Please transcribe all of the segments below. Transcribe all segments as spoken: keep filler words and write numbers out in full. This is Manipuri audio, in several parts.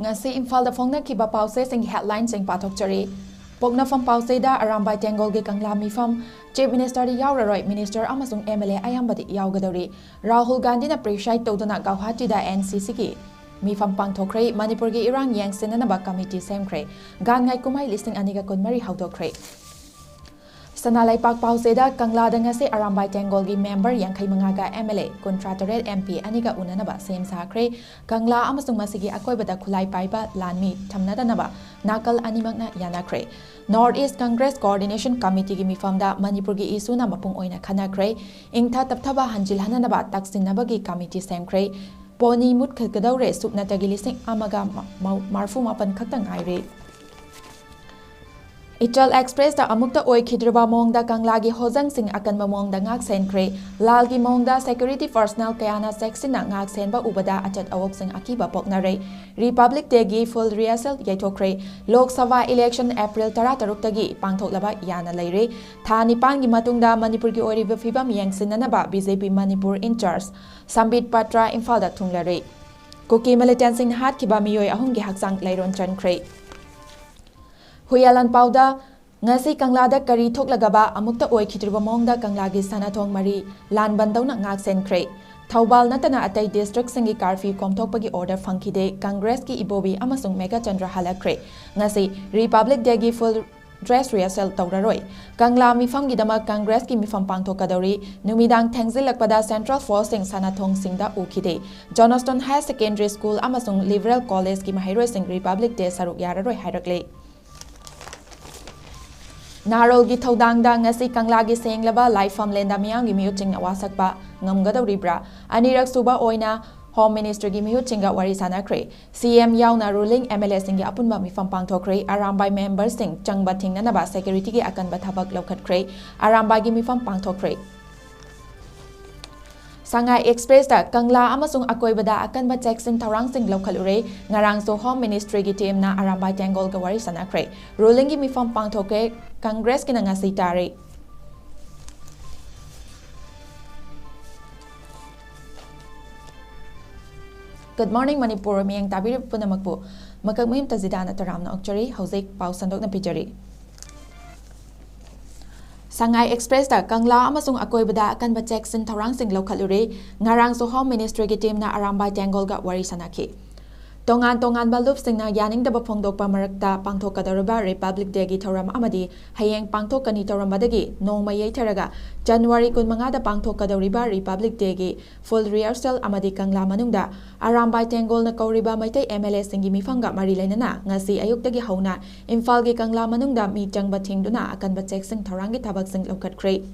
ꯉꯁꯤ ꯏꯝꯐꯥꯜꯗ ꯐꯣꯡꯅꯈꯤꯕ ꯄꯥꯎꯆꯦꯁꯤꯡꯒꯤ headlineꯁꯤꯡ ꯄꯥꯊꯣꯛꯆꯔꯤ꯫ ꯄꯣꯛꯅꯐꯝ ꯄꯥꯎꯆꯦꯗ ꯑꯔꯥꯝꯕꯥꯏ ꯇꯦꯡꯒꯣꯜꯒꯤ ꯀꯪꯂꯥ ꯃꯤꯐꯝ, Chief Ministerꯗꯤ ꯌꯥꯎꯔꯔꯣꯏ, Minister ꯑꯃꯁꯨꯡ MLA ꯑꯌꯥꯝꯕꯗꯤ ꯌꯥꯎꯒꯗꯧꯔꯤ꯫ ꯔꯥꯍꯨꯜ ꯒꯥꯟꯙꯤꯅ preside ꯇꯧꯗꯨꯅ ꯒꯧꯍꯥꯇꯤꯗ NCCꯒꯤ ꯃꯤꯐꯝ ꯄꯥꯡꯊꯣꯛꯈ꯭ꯔꯦ꯫ ꯃꯅꯤꯄꯨꯔꯒꯤ ꯏꯔꯥꯡ ꯌꯦꯡꯁꯤꯟꯅꯅꯕ committee ꯁꯦꯝꯈ꯭ꯔꯦ꯫ ꯒꯥꯟꯉꯥꯏ ꯀꯨꯝꯍꯩ ꯂꯤꯁꯤꯡ ꯑꯅꯤꯒ ꯀꯨꯟꯃꯔꯤ ꯍꯧꯗꯣꯛꯈ꯭ꯔꯦ꯫ ꯁꯅꯥ ꯂꯩꯄꯥꯛ ꯄꯥꯎꯆꯦꯗ ꯀꯪꯂꯥꯗ ꯉꯁꯤ ꯑꯔꯥꯝꯕꯥꯏ ꯇꯦꯡꯒꯣꯜꯒꯤ member ꯌꯥꯡꯈꯩ ꯃꯉꯥꯒ MLA ꯀꯨꯟꯊ꯭ꯔꯥ ꯇꯔꯦꯠ, MP ꯑꯅꯤꯒ ꯎꯅꯅꯕ ꯁꯦꯝ ꯁꯥꯈ꯭ꯔꯦ꯫ ꯀꯪꯂꯥ ꯑꯃꯁꯨꯡ ꯃꯁꯤꯒꯤ ꯑꯀꯣꯏꯕꯗ ꯈꯨꯠꯂꯥꯏ ꯄꯥꯏꯕ ꯂꯥꯟꯃꯤ ꯊꯝꯅꯗꯅꯕ ꯅꯥꯀꯜ ꯑꯅꯤꯃꯛꯅ ꯌꯥꯅꯈ꯭ꯔꯦ꯫ North East Congress Coordination Committeeꯒꯤ ꯃꯤꯐꯝꯗ ꯃꯅꯤꯄꯨꯔꯒꯤ issueꯅ ꯃꯄꯨꯡ ꯑꯣꯏꯅ ꯈꯟꯅꯈ꯭ꯔꯦ꯫ ꯏꯪꯊ ꯇꯞꯊꯕ ꯍꯟꯖꯤꯜꯍꯟꯅꯅꯕ ꯇꯛꯁꯤꯟꯅꯕꯒꯤ committee ꯁꯦꯝꯈ꯭ꯔꯦ꯫ ꯄꯣꯅꯤ ꯃꯨꯠꯈꯤꯒꯗꯧꯔꯦ, ꯁꯨꯞꯅꯇꯒꯤ ꯂꯤꯁꯤꯡ ꯑꯃꯒ ꯃ-, ꯃ-, ꯃꯔꯐꯨ ꯃꯥꯄꯟ ꯈꯛꯇ ꯉꯥꯏꯔꯦ꯫ ꯏꯆꯜ Expressꯇ ꯑꯃꯨꯛꯇ ꯑꯣꯏꯈꯤꯗ꯭ꯔꯤꯕ ꯃꯑꯣꯡꯗ ꯀꯪꯂꯥꯒꯤ ꯍꯣꯖꯪꯁꯤꯡ ꯑꯀꯟꯕ ꯃꯑꯣꯡꯗ ꯉꯥꯛ ꯁꯦꯟꯈ꯭ꯔꯦ꯫ ꯂꯥꯜꯒꯤ ꯃꯑꯣꯡꯗ security personnel ꯀꯌꯥꯅ ꯆꯦꯛꯁꯤꯟꯅ ꯉꯥꯛ ꯁꯦꯟꯕ ꯎꯕꯗ ꯑꯆꯠ ꯑꯋꯣꯛꯁꯤꯡ ꯑꯀꯤꯕ ꯄꯣꯛꯅꯔꯦ꯫ Republic Dayꯒꯤ full rehearsal ꯌꯩꯊꯣꯛꯈ꯭ꯔꯦ꯫ Lok Sabha election April ꯇꯔꯥꯇꯔꯨꯛꯇꯒꯤ ꯄꯥꯡꯊꯣꯛꯂꯕ ꯌꯥꯅ ꯂꯩꯔꯦ꯫ ꯊꯥ ꯅꯤꯄꯥꯟꯒꯤ ꯃꯇꯨꯡꯗ ꯃꯅꯤꯄꯨꯔꯒꯤ ꯑꯣꯏꯔꯤꯕ ꯐꯤꯕꯝ ꯌꯦꯡꯁꯤꯟꯅꯅꯕ BJP ꯃꯅꯤꯄꯨꯔ in charge ꯁꯝꯕꯤꯠ ꯄꯥꯇ꯭ꯔ ꯏꯝꯐꯥꯜꯗ ꯊꯨꯡꯂꯔꯦ꯫ ꯀꯨꯀꯤ militantꯁꯤꯡꯅ ꯍꯥꯠꯈꯤꯕ ꯃꯤꯑꯣꯏ ꯑꯍꯨꯝꯒꯤ ꯍꯛꯆꯥꯡ ꯂꯩꯔꯣꯟ ꯆꯟꯈ꯭ꯔꯦ꯫ ꯍꯨꯏꯌꯥꯂꯥꯟ ꯄꯥꯎꯗ ꯉꯁꯤ ꯀꯪꯂꯥꯗ ꯀꯔꯤ ꯊꯣꯛꯂꯒꯕ ꯑꯃꯨꯛꯇ ꯑꯣꯏꯈꯤꯗ꯭ꯔꯤꯕ ꯃꯑꯣꯡꯗ ꯀꯪꯂꯥꯒꯤ ꯁꯥꯟꯅꯊꯣꯡ ꯃꯔꯤ ꯂꯥꯟꯕꯟꯗꯧꯅ ꯉꯥꯛ ꯁꯦꯟꯈ꯭ꯔꯦ꯫ ꯊꯧꯕꯥꯜ ꯅꯠꯇꯅ ꯑꯇꯩ districtꯁꯤꯡꯒꯤ curfew ꯀꯣꯝꯊꯣꯛꯄꯒꯤ order ꯐꯪꯈꯤꯗꯦ꯫ Congressꯀꯤ ꯏꯕꯣꯕꯤ ꯑꯃꯁꯨꯡ ꯃꯦꯘꯆꯟꯗ꯭ꯔ ꯍꯜꯂꯛꯈ꯭ꯔꯦ꯫ ꯉꯁꯤ Republic Dayꯒꯤ full dress rehearsal ꯇꯧꯔꯔꯣꯏ꯫ ꯀꯪꯂꯥ ꯃꯤꯐꯝꯒꯤꯗꯃꯛ Congressꯀꯤ ꯃꯤꯐꯝ ꯄꯥꯡꯊꯣꯛꯀꯗꯧꯔꯤ꯫ ꯅꯨꯃꯤꯗꯥꯡ ꯊꯦꯡꯖꯤꯜꯂꯛꯄꯗ Central Forceꯁꯤꯡ ꯁꯥꯟꯅꯊꯣꯡꯁꯤꯡꯗ ꯎꯈꯤꯗꯦ꯫ Johnston Higher Secondary School ꯑꯃꯁꯨꯡ Liberal Collegeꯀꯤ ꯃꯍꯩꯔꯣꯏꯁꯤꯡ Republic Day ꯁꯔꯨꯛ ꯌꯥꯔꯔꯣꯏ ꯍꯥꯏꯔꯛꯂꯦ꯫ ꯅꯍꯥꯔꯣꯜꯒꯤ ꯊꯧꯗꯥꯡꯗ ꯉꯁꯤ ꯀꯪꯂꯥꯒꯤ ꯁꯦꯡꯂꯕ ꯂꯥꯏꯐꯝꯂꯦꯟꯗ ꯃꯤꯌꯥꯝꯒꯤ ꯃꯤꯍꯨꯠꯁꯤꯡꯅ ꯋꯥꯁꯛꯄ ꯉꯝꯒꯗꯧꯔꯤꯕ꯭ꯔꯥ? ꯑꯅꯤꯔꯛ ꯁꯨꯕ ꯑꯣꯏꯅ Home Ministryꯒꯤ ꯃꯤꯍꯨꯠꯁꯤꯡꯒ ꯋꯥꯔꯤ ꯁꯥꯟꯅꯈ꯭ꯔꯦ꯫ CM ꯌꯥꯎꯅ ruling MLAꯁꯤꯡꯒꯤ ꯑꯄꯨꯟꯕ ꯃꯤꯐꯝ ꯄꯥꯡꯊꯣꯛꯈ꯭ꯔꯦ꯫ ꯑꯔꯥꯝꯕꯥꯏ memberꯁꯤꯡ ꯆꯪꯕ ꯊꯤꯡꯅꯅꯕ securityꯒꯤ ꯑꯀꯟꯕ ꯊꯕꯛ ꯂꯧꯈꯠꯈ꯭ꯔꯦ꯫ ꯑꯔꯥꯝꯕꯥꯏꯒꯤ ꯃꯤꯐꯝ ꯄꯥꯡꯊꯣꯛꯈ꯭ꯔꯦ꯫ ꯁꯉꯥꯏ Expressꯇ ꯀꯪꯂꯥ ꯑꯃꯁꯨꯡ ꯑꯀꯣꯏꯕꯗ ꯑꯀꯟꯕ ꯆꯦꯛꯁꯤꯟ ꯊꯧꯔꯥꯡꯁꯤꯡ ꯂꯧꯈꯠꯂꯨꯔꯦ꯫ ꯉꯔꯥꯡꯁꯨ Home Ministryꯒꯤ teamꯅ ꯑꯔꯥꯝꯕꯥꯏ ꯇꯦꯡꯒꯣꯜꯒ ꯋꯥꯔꯤ ꯁꯥꯟꯅꯈ꯭ꯔꯦ꯫ Rulingꯒꯤ ꯃꯤꯐꯝ ꯄꯥꯡꯊꯣꯛꯈ꯭ꯔꯦ꯫ Congressꯀꯤꯅ ꯉꯁꯤ ꯇꯥꯔꯤ꯫ Good morning, Manipur. ꯃꯤꯠꯌꯦꯡ ꯇꯥꯕꯤꯔꯤꯕ ꯄꯨꯝꯅꯃꯛꯄꯨ ꯃꯀꯛ ꯃꯌꯨꯝ ꯇꯖꯤꯗꯥꯅ ꯇꯔꯥꯝꯅ ꯑꯣꯛꯆꯔꯤ꯫ ꯍꯧꯖꯤꯛ ꯄꯥꯎ ꯁꯟꯗꯣꯛꯅ ꯄꯤꯖꯔꯤ꯫ ꯁꯉꯥꯏ ꯑꯦꯛꯁꯄ꯭ꯔꯦꯁꯇ ꯀꯪꯂꯥ ꯑꯃꯁꯨꯡ ꯑꯀꯣꯏꯕꯗ ꯑꯀꯟꯕ ꯆꯦꯛꯁꯤꯟ ꯊꯧꯔꯥꯡꯁꯤꯡ ꯂꯧꯈꯠꯂꯨꯔꯦ꯫ ꯉꯔꯥꯡꯁꯨ ꯍꯣꯝ ꯃꯤꯅꯤꯁꯇ꯭ꯔꯤꯒꯤ ꯇꯤꯝꯅ ꯑꯔꯥꯝꯕꯥꯏ ꯇꯦꯡꯒꯣꯜꯒ ꯋꯥꯔꯤ ꯁꯥꯟꯅꯈꯤ꯫ ꯇꯣꯉꯥꯟ ꯇꯣꯉꯥꯟꯕ ꯂꯨꯞꯁꯤꯡꯅ ꯌꯥꯅꯤꯡꯗꯕ ꯐꯣꯡꯗꯣꯛꯄ ꯃꯔꯛꯇ ꯄꯥꯡꯊꯣꯛꯀꯗꯧꯔꯤꯕ ꯔꯤꯄꯕ꯭ꯂꯤꯛ ꯗꯦꯒꯤ ꯊꯧꯔꯝ ꯑꯃꯗꯤ ꯍꯌꯦꯡ ꯄꯥꯡꯊꯣꯛꯀꯅꯤ ꯇꯧꯔꯝꯕꯗꯒꯤ ꯅꯣꯡꯃ ꯌꯩꯊꯔꯒ ꯖꯅꯋꯥꯔꯤ ꯀꯨꯟꯃꯉꯥꯗ ꯄꯥꯡꯊꯣꯛꯀꯗꯧꯔꯤꯕ ꯔꯤꯄꯕ꯭ꯂꯤꯛ ꯗꯦꯒꯤ ꯐꯨꯜ ꯔꯤꯍꯔꯁꯦꯜ ꯑꯃꯗꯤ ꯀꯪꯂꯥ ꯃꯅꯨꯡꯗ ꯑꯔꯥꯝꯕꯥꯏ ꯇꯦꯡꯒꯣꯜꯅ ꯀꯧꯔꯤꯕ ꯃꯩꯇꯩ ꯑꯦꯝ ꯑꯦꯜ ꯑꯦꯁꯤꯡꯒꯤ ꯃꯤꯐꯝꯒ ꯃꯔꯤ ꯂꯩꯅꯅ ꯉꯁꯤ ꯑꯌꯨꯛꯇꯒꯤ ꯍꯧꯅ ꯏꯝꯐꯥꯜꯒꯤ ꯀꯪꯂꯥ ꯃꯅꯨꯡꯗ ꯃꯤ ꯆꯪꯕ ꯊꯤꯡꯗꯨꯅ ꯑꯀꯟꯕ ꯆꯦꯛꯁꯤꯟ ꯊꯧꯔꯥꯡꯒꯤ ꯊꯕꯛꯁꯤꯡ ꯂꯧꯈꯠꯈ꯭ꯔꯦ꯫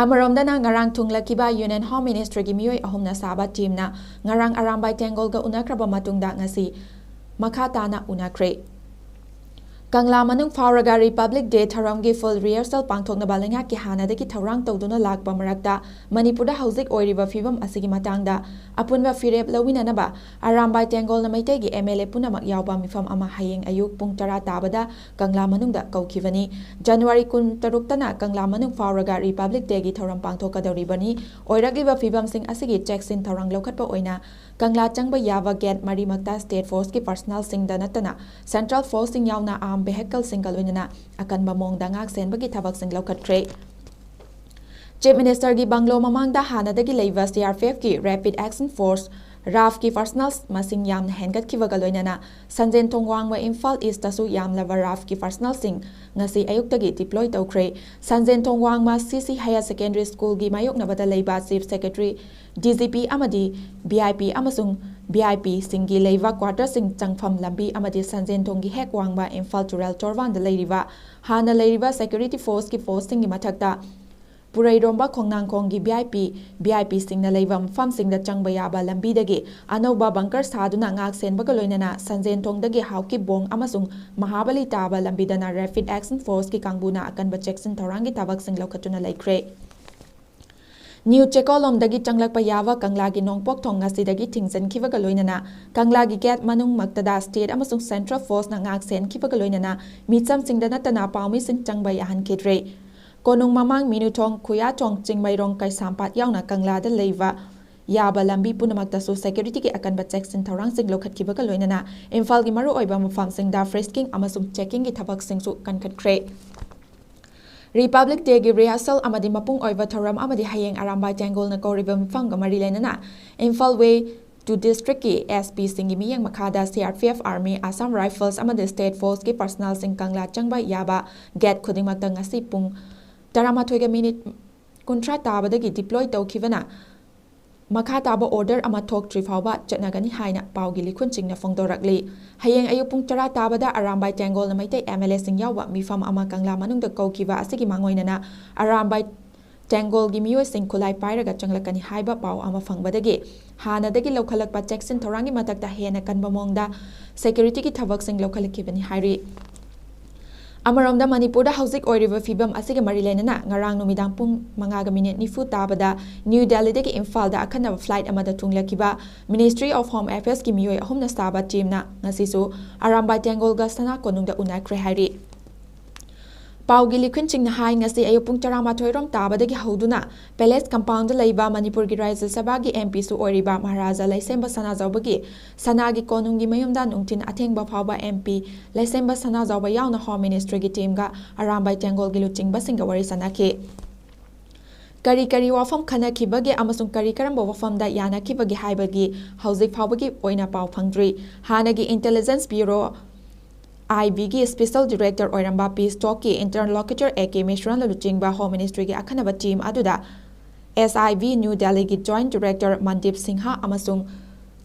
ꯑꯃꯔꯣꯝꯗꯅ, ꯉꯔꯥꯡ ꯊꯨꯡꯂꯈꯤꯕ ꯌꯨꯅꯤꯌꯟ ꯍꯣꯝ ꯃꯤꯅꯤꯁꯇ꯭ꯔꯤꯒꯤ ꯃꯤꯑꯣꯏ ꯑꯍꯨꯝꯅ ꯁꯥꯕ ꯇꯤꯝꯅ ꯉꯔꯥꯡ ꯑꯔꯥꯝꯕꯥꯏ ꯇꯦꯡꯒꯣꯜꯒ ꯎꯅꯈ꯭ꯔꯕ ꯃꯇꯨꯡꯗ ꯉꯁꯤ ꯃꯈꯥ ꯇꯥꯅ ꯎꯅꯈ꯭ꯔꯦ꯫ ꯀꯪꯂꯥ ꯃꯅꯨꯡ ꯐꯥꯎꯔꯒ ꯔꯤꯄꯕ꯭ꯂꯤꯛ ꯗꯦ ꯊꯧꯔꯝꯒꯤ ꯐꯨꯜ ꯔꯤꯍꯔꯁꯦꯜ ꯄꯥꯡꯊꯣꯛꯅꯕ ꯂꯩꯉꯥꯛꯀꯤ ꯍꯥꯟꯅꯗꯒꯤ ꯊꯧꯔꯥꯡ ꯇꯧꯗꯨꯅ ꯂꯥꯛꯄ ꯃꯔꯛꯇ ꯃꯅꯤꯄꯨꯔꯗ ꯍꯧꯖꯤꯛ ꯑꯣꯏꯔꯤꯕ ꯐꯤꯕꯝ ꯑꯁꯤꯒꯤ ꯃꯇꯥꯡꯗ ꯑꯄꯨꯟꯕ ꯐꯤꯔꯦꯞ ꯂꯧꯃꯤꯟꯅꯅꯕ ꯑꯔꯥꯝꯕꯥꯏ ꯇꯦꯡꯒꯣꯜꯅ ꯃꯩꯇꯩꯒꯤ ꯑꯦꯝ ꯑꯦꯜ ꯑꯦ ꯄꯨꯝꯅꯃꯛ ꯌꯥꯎꯕ ꯃꯤꯐꯝ ꯑꯃ ꯍꯌꯦꯡ ꯑꯌꯨꯛ ꯄꯨꯡ ꯇꯔꯥ ꯇꯥꯕꯗ ꯀꯪꯂꯥ ꯃꯅꯨꯡꯗ ꯀꯧꯈꯤꯕꯅꯤ꯫ ꯖꯅꯋꯥꯔꯤ ꯀꯨꯟꯇꯔꯨꯛꯇꯅ ꯀꯪꯂꯥ ꯃꯅꯨꯡ ꯐꯥꯎꯔꯒ ꯔꯤꯄꯕ꯭ꯂꯤꯛ ꯗꯦꯒꯤ ꯊꯧꯔꯝ ꯄꯥꯡꯊꯣꯛꯀꯗꯧꯔꯤꯕꯅꯤ꯫ ꯑꯣꯏꯔꯛꯂꯤꯕ ꯐꯤꯕꯝꯁꯤꯡ ꯑꯁꯤꯒꯤ ꯆꯦꯛꯁꯤꯟ ꯊꯧꯔꯥꯡ ꯂꯧꯈꯠꯄ ꯑꯣꯏꯅ ꯀꯪꯂꯥ ꯆꯪꯕ ꯌꯥꯕ ꯒꯦꯠ ꯃꯔꯤꯃꯛꯇ ꯁ꯭ꯇꯦꯠ ꯐꯣꯔꯁꯀꯤ ꯄꯔꯁꯅꯦꯜꯁꯤꯡꯗ ꯅꯠꯇꯅ ꯁꯦꯟꯇ꯭ꯔꯦꯜ ꯐꯣꯔꯁꯁꯤꯡ ꯌꯥꯎꯅ ꯑꯥꯔꯝ ꯚꯦꯍꯤꯀꯜꯁꯤꯡꯒ ꯂꯣꯏꯅꯅ ꯑꯀꯟꯕ ꯃꯑꯣꯡꯗ ꯉꯥꯛ ꯁꯦꯟꯕꯒꯤ ꯊꯕꯛꯁꯤꯡ ꯂꯧꯈꯠꯈ꯭ꯔꯦ꯫ ꯆꯤꯐ ꯃꯤꯅꯤꯁꯇꯔꯒꯤ ꯕꯪꯒ꯭ꯂꯣ ꯃꯃꯥꯡꯗ ꯍꯥꯟꯅꯗꯒꯤ ꯂꯩꯕ ꯁꯤ ꯑꯥꯔ ꯄꯤ ꯑꯦꯐꯀꯤ ꯔꯦꯄꯤꯗ ꯑꯦꯛꯁꯟ ꯐꯣꯔꯁ, ꯔꯥꯐꯀꯤ ꯄꯔꯁꯅꯦꯜ ꯃꯁꯤꯡ ꯌꯥꯝꯅ ꯍꯦꯟꯒꯠꯈꯤꯕꯒ ꯂꯣꯏꯅꯅ ꯁꯟꯖꯦꯟꯊꯣꯡ ꯋꯥꯡꯃ ꯏꯝꯐꯥꯜ ꯏꯁꯇꯁꯨ ꯌꯥꯝꯂꯕ ꯔꯥꯐꯀꯤ ꯄꯔꯁꯅꯦꯜꯁꯤꯡ ꯉꯁꯤ ꯑꯌꯨꯛꯇꯒꯤ ꯗꯤꯄ꯭ꯂꯣꯏ ꯇꯧꯈ꯭ꯔꯦ꯫ ꯁꯟꯖꯦꯟꯊꯣꯡ ꯋꯥꯡꯃ ꯁꯤ ꯁꯤ ꯍꯥꯌꯔ ꯁꯦꯀꯦꯟꯗꯔꯤ ꯁ꯭ꯀꯨꯜꯒꯤ ꯃꯥꯌꯣꯛꯅꯕꯗ ꯂꯩꯕ chief secretary, D G P ꯑꯃꯗꯤ ꯚꯤ ꯑꯥꯏ ꯄꯤ ꯑꯃꯁꯨꯡ ꯚꯤ ꯑꯥꯏ ꯄꯤꯁꯤꯡꯒꯤ ꯂꯩꯕ ꯀ꯭ꯋꯥꯔꯇꯔꯁꯤꯡ, ꯆꯪꯐꯝ ꯂꯝꯕꯤ ꯑꯃꯗꯤ ꯁꯟꯖꯦꯟꯊꯣꯡꯒꯤ ꯍꯦꯛ ꯋꯥꯡꯃ ꯏꯝꯐꯥꯜ ꯇꯨꯔꯦꯜ ꯇꯣꯔꯕꯥꯟꯗ ꯂꯩꯔꯤꯕ ꯍꯥꯟꯅ ꯂꯩꯔꯤꯕ ꯁꯦꯀ꯭ꯌꯨꯔꯤꯇꯤ ꯐꯣꯔꯁꯀꯤ ꯄꯣꯁꯁꯤꯡꯒꯤ ꯃꯊꯛꯇ ꯄꯨꯔꯩꯔꯣꯝꯕ ꯈꯣꯡꯅꯥꯡꯈꯣꯡꯒꯤ ꯚꯤ ꯑꯥꯏ ꯄꯤ, ꯚꯤ ꯑꯥꯏ ꯄꯤꯁꯤꯡꯅ ꯂꯩꯕ ꯃꯐꯝꯁꯤꯡꯗ ꯆꯪꯕ ꯌꯥꯕ ꯂꯝꯕꯤꯗꯒꯤ ꯑꯅꯧꯕ ꯕꯪꯀꯔ ꯁꯥꯗꯨꯅ ꯉꯥꯛ ꯁꯦꯟꯕꯒ ꯂꯣꯏꯅꯅ ꯁꯟꯖꯦꯟꯊꯣꯡꯗꯒꯤ ꯍꯥꯎꯀꯤꯞꯕꯣꯡ ꯑꯃꯁꯨꯡ ꯃꯍꯥꯕꯂꯤ ꯇꯥꯕ ꯂꯝꯕꯤꯗꯅ ꯔꯦꯄꯤꯗ ꯑꯦꯛꯁꯟ ꯐꯣꯔꯁꯀꯤ ꯀꯥꯡꯕꯨꯅ ꯑꯀꯟꯕ ꯆꯦꯛꯁꯤꯟ ꯊꯧꯔꯥꯡꯒꯤ ꯊꯕꯛꯁꯤꯡ ꯂꯧꯈꯠꯇꯨꯅ ꯂꯩꯈ꯭ꯔꯦ꯫ ꯅ꯭ꯌꯨ ꯆꯦꯀꯣꯜꯂꯣꯝꯗꯒꯤ ꯆꯪꯂꯛꯄ ꯌꯥꯕ ꯀꯪꯂꯥꯒꯤ ꯅꯣꯡꯄꯣꯛ ꯊꯣꯡ ꯉꯁꯤꯗꯒꯤ ꯊꯤꯡꯖꯤꯟꯈꯤꯕꯒ ꯂꯣꯏꯅꯅ ꯀꯪꯂꯥꯒꯤ ꯒꯦꯠ ꯃꯅꯨꯡꯃꯛꯇꯗ ꯁ꯭ꯇꯦꯠ ꯑꯃꯁꯨꯡ ꯁꯦꯟꯇ꯭ꯔꯦꯜ ꯐꯣꯔꯁꯅ ꯉꯥꯛ ꯁꯦꯟꯈꯤꯕꯒ ꯂꯣꯏꯅꯅ ꯃꯤꯆꯝꯁꯤꯡꯗ ꯅꯠꯇꯅ ꯄꯥꯎꯃꯤꯁꯤꯡ ꯆꯪꯕ ꯌꯥꯍꯟꯈꯤꯗ꯭ꯔꯦ꯫ ꯀꯣꯅꯨꯡ ꯃꯃꯥꯡ, ꯃꯤꯅꯨꯊꯣꯡ, ꯈꯨꯌꯥꯊꯣꯡ, ꯆꯤꯡꯃꯩꯔꯣꯡ, ꯀꯩꯁꯥꯝꯄꯥꯠ ꯌꯥꯎꯅ ꯀꯪꯂꯥꯗ ꯂꯩꯕ ꯌꯥꯕ ꯂꯝꯕꯤ ꯄꯨꯝꯅꯃꯛꯇꯁꯨ ꯁꯦꯀ꯭ꯌꯨꯔꯤꯇꯤꯒꯤ ꯑꯀꯟꯕ ꯆꯦꯛꯁꯤꯟ ꯊꯧꯔꯥꯡꯁꯤꯡ ꯂꯧꯈꯠꯈꯤꯕꯒ ꯂꯣꯏꯅꯅ ꯏꯝꯐꯥꯜꯒꯤ ꯃꯔꯨꯑꯣꯏꯕ ꯃꯐꯝꯁꯤꯡꯗ ꯐ꯭ꯔꯤꯁꯀꯤꯡ ꯑꯃꯁꯨꯡ ꯆꯦꯛꯀꯤꯡꯒꯤ ꯊꯕꯛꯁꯤꯡꯁꯨ ꯀꯟꯈꯠꯈ꯭ꯔꯦ꯫ ꯔꯤꯄꯕ꯭ꯂꯤꯛ ꯗꯦꯒꯤ ꯔꯤꯍꯔꯁꯦꯜ ꯑꯃꯗꯤ ꯃꯄꯨꯡ ꯑꯣꯏꯕ ꯊꯧꯔꯝ ꯑꯃꯗꯤ ꯍꯌꯦꯡ ꯑꯔꯥꯝꯕꯥꯏ ꯇꯦꯡꯒꯣꯜꯅ ꯀꯧꯔꯤꯕ ꯃꯤꯐꯝꯒ ꯃꯔꯤ ꯂꯩꯅꯅ ꯏꯝꯐꯥꯜ ꯋꯦ ꯇꯨ ꯗꯤꯁꯇ꯭ꯔꯤꯛꯀꯤ ꯑꯦꯁ ꯄꯤꯁꯤꯡꯒꯤ ꯃꯤꯠꯌꯦꯡ ꯃꯈꯥꯗ ꯁꯤ R P F, army, Assam rifles ꯑꯃꯗꯤ ꯁ꯭ꯇꯦꯠ ꯐꯣꯔꯁꯀꯤ ꯄꯔꯁꯅꯦꯜꯁꯤꯡ ꯀꯪꯂꯥ ꯆꯪꯕ ꯌꯥꯕ ꯒꯦꯠ ꯈꯨꯗꯤꯡꯃꯛꯇ ꯉꯁꯤ ꯄꯨꯡ ꯇꯔꯥꯃꯥꯊꯣꯏꯒ ꯃꯤꯅꯤꯠ ꯀꯨꯟꯊ꯭ꯔꯥ ꯇꯥꯕꯗꯒꯤ ꯗꯤꯄ꯭ꯂꯣꯏ ꯇꯧꯈꯤꯕꯅ ꯃꯈꯥ ꯇꯥꯕ ꯑꯣꯔꯗꯔ ꯑꯃ ꯊꯣꯛꯇ꯭ꯔꯤ ꯐꯥꯎꯕ ꯆꯠꯅꯒꯅꯤ ꯍꯥꯏꯅ ꯄꯥꯎꯒꯤ ꯂꯤꯈꯨꯟꯁꯤꯡꯅ ꯐꯣꯡꯗꯣꯔꯛꯂꯤ꯫ ꯍꯌꯦꯡ ꯑꯌꯨꯛ ꯄꯨꯡ ꯇꯔꯥ ꯇꯥꯕꯗ ꯑꯔꯥꯝꯕꯥꯏ ꯇꯦꯡꯒꯣꯜꯅ ꯃꯩꯇꯩ ꯑꯦꯝ ꯑꯦꯜ ꯑꯦꯁꯤꯡ ꯌꯥꯎꯕ ꯃꯤꯐꯝ ꯑꯃ ꯀꯪꯂꯥ ꯃꯅꯨꯡꯗ ꯀꯧꯈꯤꯕ ꯑꯁꯤꯒꯤ ꯃꯥꯡꯑꯣꯏꯅꯅ ꯑꯔꯥꯝꯕꯥꯏ ꯇꯦꯡꯒꯣꯜꯒꯤ ꯃꯤꯑꯣꯏꯁꯤꯡ ꯈꯨꯠꯂꯥꯏ ꯄꯥꯏꯔꯒ ꯆꯪꯂꯛꯀꯅꯤ ꯍꯥꯏꯕ ꯄꯥꯎ ꯑꯃ ꯐꯪꯕꯗꯒꯤ ꯍꯥꯟꯅꯗꯒꯤ ꯂꯧꯈꯠꯂꯛꯄ ꯆꯦꯛꯁꯤꯟ ꯊꯧꯔꯥꯡꯒꯤ ꯃꯊꯛꯇ ꯍꯦꯟꯅ ꯀꯟꯕ ꯃꯑꯣꯡꯗ ꯁꯦꯀ꯭ꯌꯨꯔꯤꯇꯤꯒꯤ ꯊꯕꯛꯁꯤꯡ ꯂꯧꯈꯠꯂꯛꯈꯤꯕꯅꯤ ꯍꯥꯏꯔꯤ꯫ ꯑꯃꯔꯣꯝꯗ ꯃꯅꯤꯄꯨꯔꯗ ꯍꯧꯖꯤꯛ ꯑꯣꯏꯔꯤꯕ ꯐꯤꯕꯝ ꯑꯁꯤꯒ ꯃꯔꯤ ꯂꯩꯅꯅ ꯉꯔꯥꯡ ꯅꯨꯃꯤꯗꯥꯡ ꯄꯨꯡ ꯃꯉꯥꯒ ꯃꯤꯅꯤꯠ ꯅꯤꯐꯨ ꯇꯥꯕꯗ ꯅ꯭ꯌꯨ ꯗꯦꯜꯂꯤꯗꯒꯤ ꯏꯝꯐꯥꯜꯗ ꯑꯈꯟꯅꯕ ꯐ꯭ꯂꯥꯏꯠ ꯑꯃꯗ ꯊꯨꯡꯂꯈꯤꯕ Ministry of Home Affairsꯀꯤ ꯃꯤꯑꯣꯏ ꯑꯍꯨꯝꯅ ꯁꯥꯕ ꯇꯤꯝꯅ ꯉꯁꯤꯁꯨ ꯑꯔꯥꯝꯕꯥꯏ ꯇꯦꯡꯒꯣꯜꯒ ꯁꯅꯥ ꯀꯣꯅꯨꯡꯗ ꯎꯅꯈ꯭ꯔꯦ ꯍꯥꯏꯔꯤ꯫ ꯄꯥꯎꯒꯤ ꯂꯤꯈꯨꯟꯁꯤꯡꯅ ꯍꯥꯏ, ꯉꯁꯤ ꯑꯌꯨꯛ ꯄꯨꯡ ꯇꯔꯥꯃꯥꯊꯣꯏ ꯔꯣꯝ ꯇꯥꯕꯗꯒꯤ ꯍꯧꯗꯨꯅ ꯄꯦꯂꯦꯁ ꯀꯝꯄꯥꯎꯟꯗ ꯂꯩꯕ ꯃꯅꯤꯄꯨꯔꯒꯤ ꯔꯥꯖ꯭ꯌ ꯁꯚꯥꯒꯤ ꯑꯦꯝ ꯄꯤꯁꯨ ꯑꯣꯏꯔꯤꯕ ꯃꯍꯥꯔꯥꯖꯥ ꯂꯩꯁꯦꯝꯕ ꯁꯅꯥꯖꯥꯎꯕꯒꯤ ꯁꯅꯥꯒꯤ ꯀꯣꯅꯨꯡꯒꯤ ꯃꯌꯨꯝꯗ ꯅꯨꯡꯊꯤꯜ ꯑꯊꯦꯡꯕ ꯐꯥꯎꯕ ꯑꯦꯝ ꯄꯤ ꯂꯩꯁꯦꯝꯕ ꯁꯅꯥꯖꯥꯎꯕ ꯌꯥꯎꯅ ꯍꯣꯝ ꯃꯤꯅꯤꯁꯇ꯭ꯔꯤꯒꯤ ꯇꯤꯝꯒ ꯑꯔꯥꯝꯕꯥꯏ ꯇꯦꯡꯒꯣꯜꯒꯤ ꯂꯨꯆꯤꯡꯕꯁꯤꯡꯒ ꯋꯥꯔꯤ ꯁꯥꯟꯅꯈꯤ꯫ ꯀꯔꯤ ꯀꯔꯤ ꯋꯥꯐꯝ ꯈꯟꯅꯈꯤꯕꯒꯦ ꯑꯃꯁꯨꯡ ꯀꯔꯤ ꯀꯔꯝꯕ ꯋꯥꯐꯝꯗ ꯌꯥꯅꯈꯤꯕꯒꯦ ꯍꯥꯏꯕꯒꯤ ꯍꯧꯖꯤꯛ ꯐꯥꯎꯕꯒꯤ ꯑꯣꯏꯅ ꯄꯥꯎ ꯐꯪꯗ꯭ꯔꯤ꯫ ꯍꯥꯟꯅꯒꯤ ꯏꯟꯇꯦꯂꯤꯖꯦꯟꯁ ꯕ꯭ꯌꯨꯔꯣ, ꯑꯥꯏ ꯕꯤꯒꯤ ꯁ꯭ꯄꯦꯁꯦꯜ ꯗꯤꯔꯦꯛꯇꯔ ꯑꯣꯏꯔꯝꯕ ꯄꯤꯁ ꯇꯣꯛꯀꯤ ꯏꯟꯇꯔꯂꯣꯀ꯭ꯌꯨꯇꯔ ꯑꯦ ꯀꯦ ꯃꯤꯁ꯭ꯔꯥꯟꯅ ꯂꯨꯆꯤꯡꯕ ꯍꯣꯝ ꯃꯤꯅꯤꯁꯇ꯭ꯔꯤꯒꯤ ꯑꯈꯟꯅꯕ ꯇꯤꯝ ꯑꯗꯨꯗ ꯑꯦꯁ ꯑꯥꯏ ꯕꯤ ꯅ꯭ꯌꯨ ꯗꯦꯜꯂꯤꯒꯤ ꯖꯣꯏꯟꯠ ꯗꯤꯔꯦꯛꯇꯔ ꯃꯟꯗꯤꯞ ꯁꯤꯡꯍ ꯑꯃꯁꯨꯡ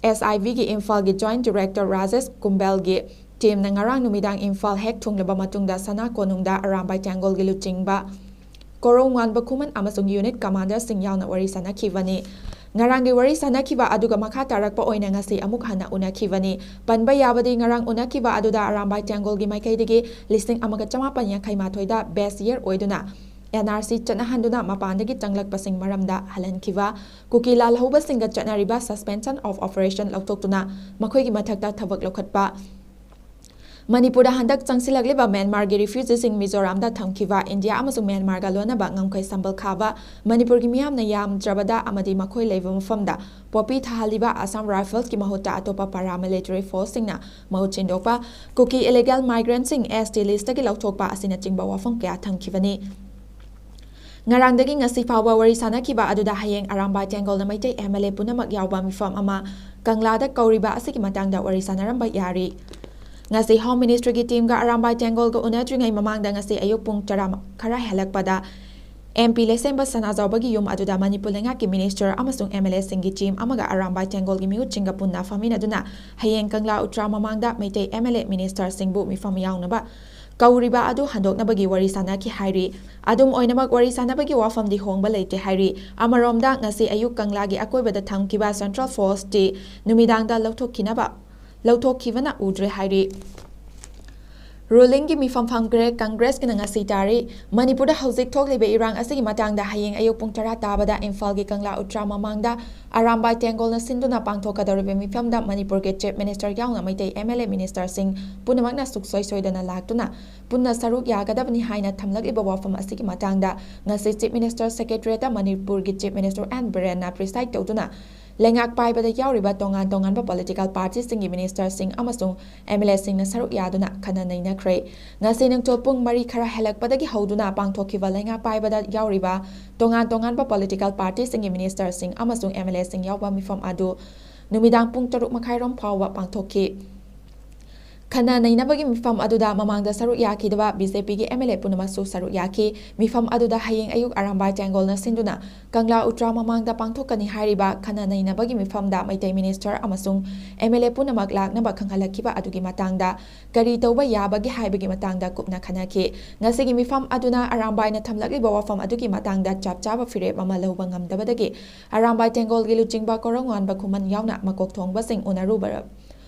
ꯑꯦꯁ ꯑꯥꯏ ꯕꯤꯒꯤ ꯏꯝꯐꯥꯜꯒꯤ ꯖꯣꯏꯟꯠ ꯗꯤꯔꯦꯛꯇꯔ ꯔꯥꯖꯦꯁ ꯀꯨꯝꯕꯦꯜꯒꯤ ꯇꯤꯝꯅ ꯉꯔꯥꯡ ꯅꯨꯃꯤꯗꯥꯡ ꯏꯝꯐꯥꯜ ꯍꯦꯛ ꯊꯨꯡꯂꯕ ꯃꯇꯨꯡꯗ ꯁꯅꯥ ꯀꯣꯅꯨꯡꯗ ꯑꯔꯥꯝꯕꯥꯏ ꯇꯦꯡꯒꯣꯜꯒꯤ ꯂꯨꯆꯤꯡꯕ ꯀꯣꯔꯧꯉꯥꯟꯕ ꯈꯨꯃꯟ ꯑꯃꯁꯨꯡ ꯌꯨꯅꯤꯠ ꯀꯃꯥꯟꯗꯔꯁꯤꯡ ꯌꯥꯎꯅ ꯋꯥꯔꯤ ꯁꯥꯅꯈꯤꯕꯅꯤ꯫ ꯉꯔꯥꯡꯒꯤ ꯋꯥꯔꯤ ꯁꯥꯅꯈꯤꯕ ꯑꯗꯨꯒ ꯃꯈꯥ ꯇꯥꯔꯛꯄ ꯑꯣꯏꯅ ꯉꯁꯤ ꯑꯃꯨꯛ ꯍꯟꯅ ꯎꯅꯈꯤꯕꯅꯤ꯫ ꯄꯟꯕ ꯌꯥꯕꯗꯤ, ꯉꯔꯥꯡ ꯎꯅꯈꯤꯕ ꯑꯗꯨꯗ ꯑꯔꯥꯝꯕꯥꯏ ꯇꯦꯡꯒꯣꯜꯒꯤ ꯃꯥꯏꯀꯩꯗꯒꯤ ꯂꯤꯁꯤꯡ ꯑꯃꯒ ꯆꯃꯥꯄꯟ ꯌꯥꯡꯈꯩ ꯃꯥꯊꯣꯏꯗ ꯕꯦꯁ ꯌꯔ ꯑꯣꯏꯗꯨꯅ ꯑꯦꯟ ꯑꯥꯔ ꯁꯤ ꯆꯠꯅꯍꯟꯗꯨꯅ ꯃꯄꯥꯟꯗꯒꯤ ꯆꯪꯂꯛꯄꯁꯤꯡ ꯃꯔꯝꯗ ꯍꯜꯍꯟꯈꯤꯕ, ꯀꯨꯀꯤ ꯂꯥꯜꯍꯧꯕꯁꯤꯡꯒ ꯆꯠꯅꯔꯤꯕ suspension of operation ꯂꯧꯊꯣꯛꯇꯨꯅ ꯃꯈꯣꯏꯒꯤ ꯃꯊꯛꯇ ꯊꯕꯛ ꯂꯧꯈꯠꯄ, ꯃꯅꯤꯄꯨꯔꯗ ꯍꯟꯗꯛ ꯆꯪꯁꯤꯜꯂꯛꯂꯤꯕ ꯃ꯭ꯌꯥꯟꯃꯥꯔꯒꯤ ꯔꯤꯐ꯭ꯌꯨꯖꯤꯁꯤꯡ ꯃꯤꯖꯣꯔꯥꯝꯗ ꯊꯝꯈꯤꯕ ꯏꯟꯗꯤꯌꯥ ꯑꯃꯁꯨꯡ ꯃ꯭ꯌꯥꯟꯃꯥꯔꯒ ꯂꯣꯟꯅꯕ ꯉꯝꯈꯩ ꯁꯝꯕꯜ ꯈꯥꯕ ꯃꯅꯤꯄꯨꯔꯒꯤ ꯃꯤꯌꯥꯝꯅ ꯌꯥꯝꯗ꯭ꯔꯕꯗ ꯑꯃꯗꯤ ꯃꯈꯣꯏ ꯂꯩꯕ ꯃꯐꯝꯗ ꯄꯣꯄꯤ ꯊꯥꯍꯜꯂꯤꯕ ꯑꯁꯥꯝ ꯔꯥꯏꯐꯜꯁꯀꯤ ꯃꯍꯨꯠꯇ ꯑꯇꯣꯞꯄ ꯄꯥꯔꯥ ꯃꯤꯂꯤꯇꯔꯤ ꯐꯣꯔꯁꯁꯤꯡꯅ ꯃꯍꯨꯠ ꯁꯤꯟꯗꯣꯛꯄ, ꯀꯨꯀꯤ ꯏꯂꯤꯒꯦꯜ ꯃꯥꯏꯒ꯭ꯔꯦꯟꯠꯁꯤꯡ ꯑꯦꯁ ꯇꯤ ꯂꯤꯁꯇꯒꯤ ꯂꯧꯊꯣꯛꯄ ꯑꯁꯤꯅꯆꯤꯡꯕ ꯋꯥꯐꯝ ꯀꯌꯥ ꯊꯝꯈꯤꯕꯅꯤ꯫ ꯉꯔꯥꯡꯗꯒꯤ ꯉꯁꯤ ꯐꯥꯎꯕ ꯋꯥꯔꯤ ꯁꯥꯅꯈꯤꯕ ꯑꯗꯨꯗ ꯍꯌꯦꯡ ꯑꯔꯥꯝꯕꯥꯏ ꯇꯦꯡꯒꯣꯜꯅ ꯃꯩꯇꯩ ꯑꯦꯝ ꯑꯦꯜ ꯑꯦ ꯄꯨꯝꯅꯃꯛ ꯌꯥꯎꯕ ꯃꯤꯐꯝ ꯑꯃ ꯀꯪꯂꯥꯗ ꯀꯧꯔꯤꯕ ꯑꯁꯤꯒꯤ ꯃꯇꯥꯡꯗ ꯋꯥꯔꯤ ꯁꯥꯅꯔꯝꯕ ꯌꯥꯔꯤ꯫ ꯉꯁꯤ ꯍꯣꯝ ꯃꯤꯅꯤꯁꯇ꯭ꯔꯤꯒꯤ ꯇꯤꯝꯒ ꯑꯔꯥꯝꯕꯥꯏ ꯇꯦꯡꯒꯣꯜꯒ ꯎꯅꯗ꯭ꯔꯤꯉꯩ ꯃꯃꯥꯡꯗ ꯉꯁꯤ ꯑꯌꯨꯛ ꯄꯨꯡ ꯇꯔꯥ ꯈꯔ ꯍꯦꯜꯂꯛꯄꯗ ꯑꯦꯝ ꯄꯤ ꯂꯩꯁꯦꯝꯕ ꯁꯅꯥꯖꯥꯎꯕꯒꯤ ꯌꯨꯝ ꯑꯗꯨꯗ ꯃꯅꯤꯄꯨꯔ ꯂꯩꯉꯥꯛꯀꯤ ꯃꯤꯅꯤꯁꯇꯔ ꯑꯃꯁꯨꯡ ꯑꯦꯝ ꯑꯦꯜ ꯑꯦꯁꯤꯡꯒꯤ ꯇꯤꯝ ꯑꯃꯒ ꯑꯔꯥꯝꯕꯥꯏ ꯇꯦꯡꯒꯣꯜꯒꯤ ꯃꯤꯍꯨꯠꯁꯤꯡꯒ ꯄꯨꯟꯅ ꯐꯝꯃꯤꯟꯅꯗꯨꯅ ꯍꯌꯦꯡ ꯀꯪꯂꯥ ꯎꯇ꯭ꯔꯥ ꯃꯃꯥꯡꯗ ꯃꯩꯇꯩ ꯑꯦꯝ ꯑꯦꯜ ꯑꯦ ꯃꯤꯅꯤꯁꯇꯔꯁꯤꯡꯕꯨ ꯃꯤꯐꯝ ꯌꯥꯎꯅꯕ ꯀꯧꯔꯤꯕ ꯑꯗꯨ ꯍꯟꯗꯣꯛꯅꯕꯒꯤ ꯋꯥꯔꯤ ꯁꯥꯅꯈꯤ ꯍꯥꯏꯔꯤ꯫ ꯑꯗꯨꯝ ꯑꯣꯏꯅꯃꯛ, ꯋꯥꯔꯤ ꯁꯥꯅꯕꯒꯤ ꯋꯥꯐꯝꯗꯤ ꯍꯣꯡꯕ ꯂꯩꯇꯦ ꯍꯥꯏꯔꯤ꯫ ꯑꯃꯔꯣꯝꯗ, ꯉꯁꯤ ꯑꯌꯨꯛ ꯀꯪꯂꯥꯒꯤ ꯑꯀꯣꯏꯕꯗ ꯊꯝꯈꯤꯕ ꯁꯦꯟꯇ꯭ꯔꯦꯜ ꯐꯣꯔꯁꯇꯤ ꯅꯨꯃꯤꯗꯥꯡꯗ ꯂꯧꯊꯣꯛꯈꯤꯅꯕ, ꯂꯧꯊꯣꯛꯈꯤꯕꯅ ꯎꯗ꯭ꯔꯦ ꯍꯥꯏꯔꯤ꯫ ꯔꯨꯂꯤꯡꯒꯤ ꯃꯤꯐꯝ ꯐꯝꯈ꯭ꯔꯦ꯫ ꯀꯪꯒ꯭ꯔꯦꯁꯀꯤꯅ ꯉꯁꯤ ꯇꯥꯔꯤ꯫ ꯃꯅꯤꯄꯨꯔꯗ ꯍꯧꯖꯤꯛ ꯊꯣꯛꯂꯤꯕ ꯏꯔꯥꯡ ꯑꯁꯤꯒꯤ ꯃꯇꯥꯡꯗ ꯍꯌꯦꯡ ꯑꯌꯨꯛ ꯄꯨꯡ ꯇꯔꯥ ꯇꯥꯕꯗ ꯏꯝꯐꯥꯜꯒꯤ ꯀꯪꯂꯥ ꯎꯇ꯭ꯔꯥ ꯃꯃꯥꯡꯗ ꯑꯔꯥꯝꯕꯥꯏ ꯇꯦꯡꯒꯣꯜꯅ ꯁꯤꯟꯗꯨꯅ ꯄꯥꯡꯊꯣꯛꯀꯗꯧꯔꯤꯕ ꯃꯤꯐꯝꯗ ꯃꯅꯤꯄꯨꯔꯒꯤ ꯆꯤꯐ ꯃꯤꯅꯤꯁꯇꯔ ꯌꯥꯎꯅ ꯃꯩꯇꯩ ꯑꯦꯝ ꯑꯦꯜ ꯑꯦ ꯃꯤꯅꯤꯁꯇꯔꯁꯤꯡ ꯄꯨꯝꯅꯃꯛꯅ ꯁꯨꯛꯁꯣꯏ ꯁꯣꯏꯗꯅ ꯂꯥꯛꯇꯨꯅ ꯄꯨꯟꯅ ꯁꯔꯨꯛ ꯌꯥꯒꯗꯕꯅꯤ ꯍꯥꯏꯅ ꯊꯝꯂꯛꯂꯤꯕ ꯋꯥꯐꯝ ꯑꯁꯤꯒꯤ ꯃꯇꯥꯡꯗ ꯉꯁꯤ ꯆꯤꯐ ꯃꯤꯅꯤꯁꯇꯔ ꯁꯦꯀ꯭ꯔꯦꯇꯔꯤꯌꯦꯠꯇ ꯃꯅꯤꯄꯨꯔꯒꯤ ꯆꯤꯐ ꯃꯤꯅꯤꯁꯇꯔ ꯑꯦꯟ ꯕꯤꯔꯦꯟꯅ ꯄ꯭ꯔꯤꯁꯥꯏꯗ ꯇꯧꯗꯨꯅ ꯂꯩꯉꯥꯛ ꯄꯥꯏꯕꯗ ꯌꯥꯎꯔꯤꯕ ꯇꯣꯉꯥꯟ ꯇꯣꯉꯥꯟꯕ ꯄꯣꯂꯤꯇꯤꯀꯦꯜ ꯄꯥꯔꯇꯤꯁꯤꯡꯒꯤ ꯃꯤꯅꯤꯁꯇꯔꯁꯤꯡ ꯑꯃꯁꯨꯡ ꯑꯦꯝ ꯑꯦꯜ ꯑꯦꯁꯤꯡꯅ ꯁꯔꯨꯛ ꯌꯥꯗꯨꯅ ꯈꯟꯅ ꯅꯩꯅꯈ꯭ꯔꯦ꯫ ꯉꯁꯤ ꯅꯨꯡꯊꯤꯜ ꯄꯨꯡ ꯃꯔꯤ ꯈꯔ ꯍꯦꯜꯂꯛꯄꯗꯒꯤ ꯍꯧꯗꯨꯅ ꯄꯥꯡꯊꯣꯛꯈꯤꯕ ꯂꯩꯉꯥꯛ ꯄꯥꯏꯕꯗ ꯌꯥꯎꯔꯤꯕ ꯇꯣꯉꯥꯟ ꯇꯣꯉꯥꯟꯕ ꯄꯣꯂꯤꯇꯤꯀꯦꯜ ꯄꯥꯔꯇꯤꯁꯤꯡꯒꯤ ꯃꯤꯅꯤꯁꯇꯔꯁꯤꯡ ꯑꯃꯁꯨꯡ ꯑꯦꯝ ꯑꯦꯜ ꯑꯦꯁꯤꯡ ꯌꯥꯎꯕ ꯃꯤꯐꯝ ꯑꯗꯨ ꯅꯨꯃꯤꯗꯥꯡ ꯄꯨꯡ ꯇꯔꯨꯛ ꯃꯈꯥꯏꯔꯣꯝ ꯐꯥꯎꯕ ꯄꯥꯡꯊꯣꯛꯈꯤ꯫ ꯈꯟꯅ ꯅꯩꯅꯕꯒꯤ ꯃꯤꯐꯝ ꯑꯗꯨꯗ ꯃꯃꯥꯡꯗ ꯁꯔꯨꯛ ꯌꯥꯈꯤꯗꯕ ꯕꯤ ꯖꯦ ꯄꯤꯒꯤ ꯑꯦꯝ ꯑꯦꯜ ꯑꯦ ꯄꯨꯝꯅꯃꯛꯁꯨ ꯁꯔꯨꯛ ꯌꯥꯈꯤ꯫ ꯃꯤꯐꯝ ꯑꯗꯨꯗ ꯍꯌꯦꯡ ꯑꯌꯨꯛ ꯑꯔꯥꯝꯕꯥꯏ ꯇꯦꯡꯒꯣꯜꯅ ꯁꯤꯟꯗꯨꯅ ꯀꯪꯂꯥ ꯎꯇ꯭ꯔꯥ ꯃꯃꯥꯡꯗ ꯄꯥꯡꯊꯣꯛꯀꯅꯤ ꯍꯥꯏꯔꯤꯕ ꯈꯟꯅ ꯅꯩꯅꯕꯒꯤ ꯃꯤꯐꯝꯗ ꯃꯩꯇꯩ ꯃꯤꯅꯤꯁꯇꯔ ꯑꯃꯁꯨꯡ ꯑꯦꯝ ꯑꯦꯜ ꯑꯦ ꯄꯨꯝꯅꯃꯛ ꯂꯥꯛꯅꯕ ꯈꯪꯍꯜꯂꯛꯈꯤꯕ ꯑꯗꯨꯒꯤ ꯃꯇꯥꯡꯗ ꯀꯔꯤ ꯇꯧꯕ ꯌꯥꯕꯒꯦ ꯍꯥꯏꯕꯒꯤ ꯃꯇꯥꯡꯗ ꯀꯨꯞꯅ ꯈꯟꯅꯈꯤ꯫ ꯉꯁꯤꯒꯤ ꯃꯤꯐꯝ ꯑꯗꯨꯅ ꯑꯔꯥꯝꯕꯥꯏꯅ ꯊꯝꯂꯛꯂꯤꯕ ꯋꯥꯐꯝ ꯑꯗꯨꯒꯤ ꯃꯇꯥꯡꯗ ꯆꯞ ꯆꯥꯕ ꯐꯤꯔꯦꯞ ꯑꯃ ꯂꯧꯕ ꯉꯝꯗꯕꯗꯒꯤ ꯑꯔꯥꯝꯕꯥꯏ ꯇꯦꯡꯒꯣꯜꯒꯤ ꯂꯨꯆꯤꯡꯕ ꯀꯣꯔꯧꯉꯥꯟꯕ ꯈꯨꯃꯟ ꯌꯥꯎꯅ ꯃꯀꯣꯛ ꯊꯣꯡꯕꯁꯤꯡ ꯎꯅꯔꯨꯕ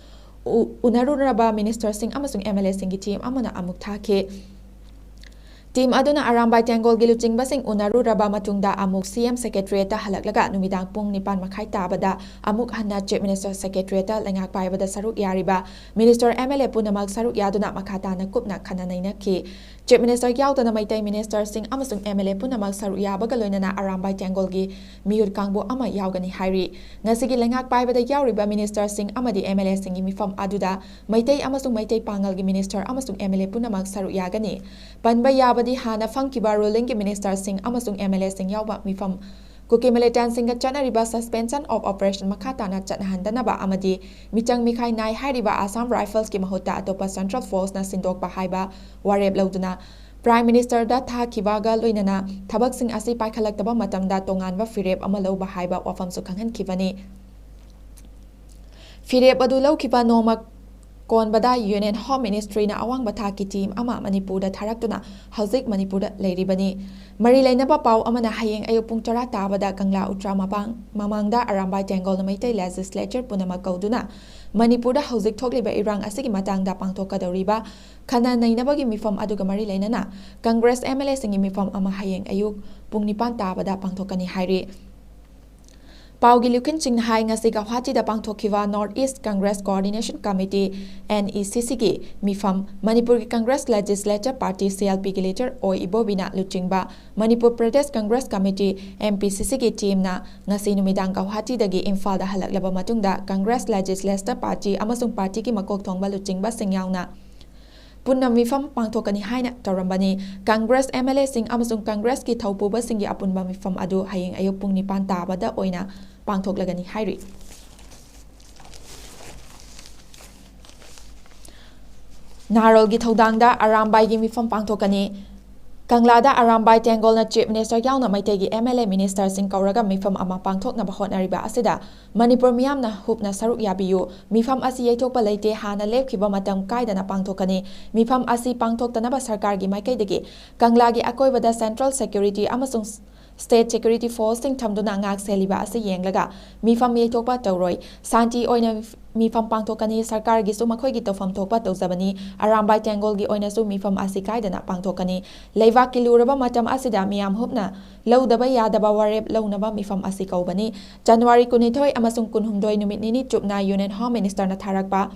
ꯎ-, ꯎꯅꯔꯨꯔꯕ ꯃꯤꯅꯤꯁꯇꯔꯁꯤꯡ ꯑꯃꯁꯨꯡ ꯑꯦꯝ ꯑꯦꯜ ꯑꯦꯁꯤꯡꯒꯤ ꯇꯤꯝ ꯑꯃꯅ ꯑꯃꯨꯛ ꯊꯥꯈꯤ꯫ Team ꯑꯗꯨꯅ ꯑꯔꯥꯝꯕꯥꯏ ꯇꯦꯡꯒꯣꯜꯒꯤ ꯂꯨꯆꯤꯡꯕꯁꯤꯡ ꯎꯅꯔꯨꯔꯕ ꯃꯇꯨꯡꯗ ꯑꯃꯨꯛ C M Secretariat ꯍꯜꯂꯛꯂꯒ ꯅꯨꯃꯤꯗꯥꯡ ꯄꯨꯡ ꯅꯤꯄꯥꯟ ꯃꯈꯥꯏ ꯇꯥꯕꯗ ꯑꯃꯨꯛ ꯍꯟꯅ Chief Minister Secretariat ꯂꯩꯉꯥꯛ ꯄꯥꯏꯕꯗ ꯁꯔꯨꯛ ꯌꯥꯔꯤꯕ Minister, M L A ꯄꯨꯝꯅꯃꯛ ꯁꯔꯨꯛ ꯌꯥꯗꯨꯅ ꯃꯈꯥ ꯇꯥꯅ ꯀꯨꯞꯅ ꯈꯟꯅ ꯅꯩꯅꯈꯤ꯫ Chief Minister ꯌꯥꯎꯗꯅ ꯃꯩꯇꯩ Ministerꯁꯤꯡ ꯑꯃꯁꯨꯡ M L A ꯄꯨꯝꯅꯃꯛ ꯁꯔꯨꯛ ꯌꯥꯕꯒ ꯂꯣꯏꯅꯅ ꯑꯔꯥꯝꯕꯥꯏ ꯇꯦꯡꯒꯣꯜꯒꯤ ꯃꯤꯍꯨꯠ ꯀꯥꯡꯕꯨ ꯑꯃ ꯌꯥꯎꯒꯅꯤ ꯍꯥꯏꯔꯤ꯫ ꯉꯁꯤꯒꯤ ꯂꯩꯉꯥꯛ ꯄꯥꯏꯕꯗ ꯌꯥꯎꯔꯤꯕ Ministerꯁꯤꯡ ꯑꯃꯗꯤ M L Aꯁꯤꯡꯒꯤ ꯃꯤꯐꯝ ꯑꯗꯨꯗ ꯃꯩꯇꯩ ꯑꯃꯁꯨꯡ ꯃꯩꯇꯩ ꯄꯥꯉꯜꯒꯤ Minister ꯑꯃꯁꯨꯡ M L A ꯄꯨꯝꯅꯃꯛ ꯁꯔꯨꯛ ꯌꯥꯒꯅꯤ꯫ ꯄꯟꯕ ꯌꯥꯕꯗꯤ, ꯍꯥꯟꯅ ꯐꯪꯈꯤꯕ rulingꯒꯤ Ministerꯁꯤꯡ ꯑꯃꯁꯨꯡ M L Aꯁꯤꯡ ꯌꯥꯎꯕ ꯃꯤꯐꯝ ꯀꯨꯀꯤ militantꯁꯤꯡꯒ ꯆꯠꯅꯔꯤꯕ suspension of operation ꯃꯈꯥ ꯇꯥꯅ ꯆꯠꯅꯍꯟꯗꯅꯕ ꯑꯃꯗꯤ ꯃꯤꯆꯪ ꯃꯤꯈꯥꯏ ꯅꯥꯏ ꯍꯥꯏꯔꯤꯕ Assam Riflesꯀꯤ ꯃꯍꯨꯠꯇ ꯑꯇꯣꯞꯄ Central Forceꯅ ꯁꯤꯟꯗꯣꯛꯄ ꯍꯥꯏꯕ ꯋꯥꯔꯦꯞ ꯂꯧꯗꯨꯅ Prime Ministerꯗ ꯊꯥꯈꯤꯕꯒ ꯂꯣꯏꯅꯅ ꯊꯕꯛꯁꯤꯡ ꯑꯁꯤ ꯄꯥꯏꯈꯠꯂꯛꯇꯕ ꯃꯇꯝꯗ ꯇꯣꯉꯥꯟꯕ ꯐꯤꯔꯦꯞ ꯑꯃ ꯂꯧꯕ ꯍꯥꯏꯕ ꯋꯥꯐꯝꯁꯨ ꯈꯪꯍꯟꯈꯤꯕꯅꯤ꯫ ꯐꯤꯔꯦꯞ ꯑꯗꯨ ꯂꯧꯈꯤꯕ ꯅꯣꯡꯃ ꯀꯣꯟꯕꯗ Union Home Ministryꯅ ꯑꯋꯥꯡꯕ ꯊꯥꯛꯀꯤ team ꯑꯃ ꯃꯅꯤꯄꯨꯔꯗ ꯊꯥꯔꯛꯇꯨꯅ ꯍꯧꯖꯤꯛ ꯃꯅꯤꯄꯨꯔꯗ ꯂꯩꯔꯤꯕꯅꯤ꯫ ꯃꯔꯤ ꯂꯩꯅꯕ ꯄꯥꯎ ꯑꯃꯅ ꯍꯌꯦꯡ ꯑꯌꯨꯛ ꯄꯨꯡ ꯇꯔꯥ ꯇꯥꯕꯗ ꯀꯪꯂꯥ ꯎꯇ꯭ꯔꯥ ꯃꯄꯥꯡ-, ꯃꯃꯥꯡꯗ ꯑꯔꯥꯝꯕꯥꯏ ꯇꯦꯡꯒꯣꯜꯅ ꯃꯩꯇꯩ legislature ꯄꯨꯝꯅꯃꯛ ꯀꯧꯗꯨꯅ ꯃꯅꯤꯄꯨꯔꯗ ꯍꯧꯖꯤꯛ ꯊꯣꯛꯂꯤꯕ ꯏꯔꯥꯡ ꯑꯁꯤꯒꯤ ꯃꯇꯥꯡꯗ ꯄꯥꯡꯊꯣꯛꯀꯗꯧꯔꯤꯕ ꯈꯟꯅ ꯅꯩꯅꯕꯒꯤ ꯃꯤꯐꯝ ꯑꯗꯨꯒ ꯃꯔꯤ ꯂꯩꯅꯅ Congress M L Aꯁꯤꯡꯒꯤ ꯃꯤꯐꯝ ꯑꯃ ꯍꯌꯦꯡ ꯑꯌꯨꯛ ꯄꯨꯡ ꯅꯤꯄꯥꯟ ꯇꯥꯕꯗ ꯄꯥꯡꯊꯣꯛꯀꯅꯤ ꯍꯥꯏꯔꯤ꯫ ꯄꯥꯎꯒꯤ ꯂꯨꯈꯤꯟꯁꯤꯡꯅ ꯍꯥꯏ, ꯉꯁꯤ ꯒꯧꯍꯥꯇꯤꯗ ꯄꯥꯡꯊꯣꯛꯈꯤꯕ North East Congress Coordination Committee, NECCꯒꯤ ꯃꯤꯐꯝ, ꯃꯅꯤꯄꯨꯔꯒꯤ Congress Legislature Party, CLPꯒꯤ leader ꯑꯣꯏ ꯏꯕꯣꯕꯤꯅ ꯂꯨꯆꯤꯡꯕ Manipur Pradesh Congress Committee, MPCCꯒꯤ teamꯅ ꯉꯁꯤ ꯅꯨꯃꯤꯗꯥꯡ ꯒꯧꯍꯥꯇꯤꯗꯒꯤ ꯏꯝꯐꯥꯜꯗ ꯍꯜꯂꯛꯂꯕ ꯃꯇꯨꯡꯗ Congress Legislature Party ꯑꯃꯁꯨꯡ partyꯒꯤ ꯃꯀꯣꯛ ꯊꯣꯡꯕ ꯂꯨꯆꯤꯡꯕꯁꯤꯡ ꯌꯥꯎꯅ ꯄꯨꯟꯅ ꯃꯤꯐꯝ ꯄꯥꯡꯊꯣꯛꯀꯅꯤ ꯍꯥꯏꯅ ꯇꯧꯔꯝꯕꯅꯤ꯫ Congress MLAꯁꯤꯡ ꯑꯃꯁꯨꯡ Congressꯀꯤ ꯊꯧꯄꯨꯕꯁꯤꯡꯒꯤ ꯑꯄꯨꯟꯕ ꯃꯤꯐꯝ ꯑꯗꯨ ꯍꯌꯦꯡ ꯑꯌꯨꯛ ꯄꯨꯡ ꯅꯤꯄꯥꯟ ꯇꯥꯕꯗ ꯑꯣꯏꯅ ꯄꯥꯡꯊꯣꯛꯂꯒꯅꯤ ꯍꯥꯏꯔꯤ꯫ ꯅꯍꯥꯔꯣꯜꯒꯤ ꯊꯧꯗꯥꯡꯗ ꯑꯔꯥꯝꯕꯥꯏꯒꯤ ꯃꯤꯐꯝ ꯄꯥꯡꯊꯣꯛꯀꯅꯤ꯫ ꯀꯪꯂꯥꯗ ꯑꯔꯥꯝꯕꯥꯏ ꯇꯦꯡꯒꯣꯜꯅ Chief Minister ꯌꯥꯎꯅ ꯃꯩꯇꯩꯒꯤ MLA ministerꯁꯤꯡ ꯀꯧꯔꯒ ꯃꯤꯐꯝ ꯑꯃ ꯄꯥꯡꯊꯣꯛꯅꯕ ꯍꯣꯠꯅꯔꯤꯕ ꯑꯁꯤꯗ ꯃꯅꯤꯄꯨꯔ ꯃꯤꯌꯥꯝꯅ ꯍꯨꯞꯅ ꯁꯔꯨꯛ ꯌꯥꯕꯤꯌꯨ꯫ ꯃꯤꯐꯝ ꯑꯁꯤ ꯌꯩꯊꯣꯛꯄ ꯂꯩꯇꯦ, ꯍꯥꯟꯅ ꯂꯦꯞꯈꯤꯕ ꯃꯇꯝ ꯀꯥꯏꯗꯅ ꯄꯥꯡꯊꯣꯛꯀꯅꯤ꯫ ꯃꯤꯐꯝ ꯑꯁꯤ ꯄꯥꯡꯊꯣꯛꯇꯅꯕ ꯁꯔꯀꯥꯔꯒꯤ ꯃꯥꯏꯀꯩꯗꯒꯤ ꯀꯪꯂꯥꯒꯤ ꯑꯀꯣꯏꯕꯗ central security ꯑꯃꯁꯨꯡ State Security Forceꯁꯤꯡ ꯊꯝꯗꯨꯅ ꯉꯥꯛ ꯁꯦꯜꯂꯤꯕ ꯑꯁꯤ ꯌꯦꯡꯂꯒ ꯃꯤꯐꯝ ꯌꯩꯊꯣꯛꯄ ꯇꯧꯔꯣꯏ꯫ ꯁꯥꯟꯇꯤ ꯑꯣꯏꯅ ꯃꯤꯐꯝ ꯄꯥꯡꯊꯣꯛꯀꯅꯤ꯫ ꯁꯔꯀꯥꯔꯒꯤꯁꯨ ꯃꯈꯣꯏꯒꯤ ꯇꯧꯐꯝ ꯊꯣꯛꯄ ꯇꯧꯖꯕꯅꯤ꯫ ꯑꯔꯥꯝꯕꯥꯏ ꯇꯦꯡꯒꯣꯜꯒꯤ ꯑꯣꯏꯅꯁꯨ ꯃꯤꯐꯝ ꯑꯁꯤ ꯀꯥꯏꯗꯅ ꯄꯥꯡꯊꯣꯛꯀꯅꯤ꯫ ꯂꯩꯕꯥꯛꯀꯤ ꯂꯨꯔꯕ ꯃꯇꯝ ꯑꯁꯤꯗ ꯃꯤꯌꯥꯝ ꯍꯨꯞꯅ ꯂꯧꯗꯕ ꯌꯥꯗꯕ ꯋꯥꯔꯦꯞ ꯂꯧꯅꯕ ꯃꯤꯐꯝ ꯑꯁꯤ ꯀꯧꯕꯅꯤ꯫ ꯖꯅꯋꯥꯔꯤ ꯀꯨꯟꯅꯤꯊꯣꯏ ꯑꯃꯁꯨꯡ ꯀꯨꯟꯍꯨꯝꯗꯣꯏ ꯅꯨꯃꯤꯠ ꯅꯤꯅꯤ ꯆꯨꯞꯅ Union Home Ministerꯅ ꯊꯥꯔꯛꯄ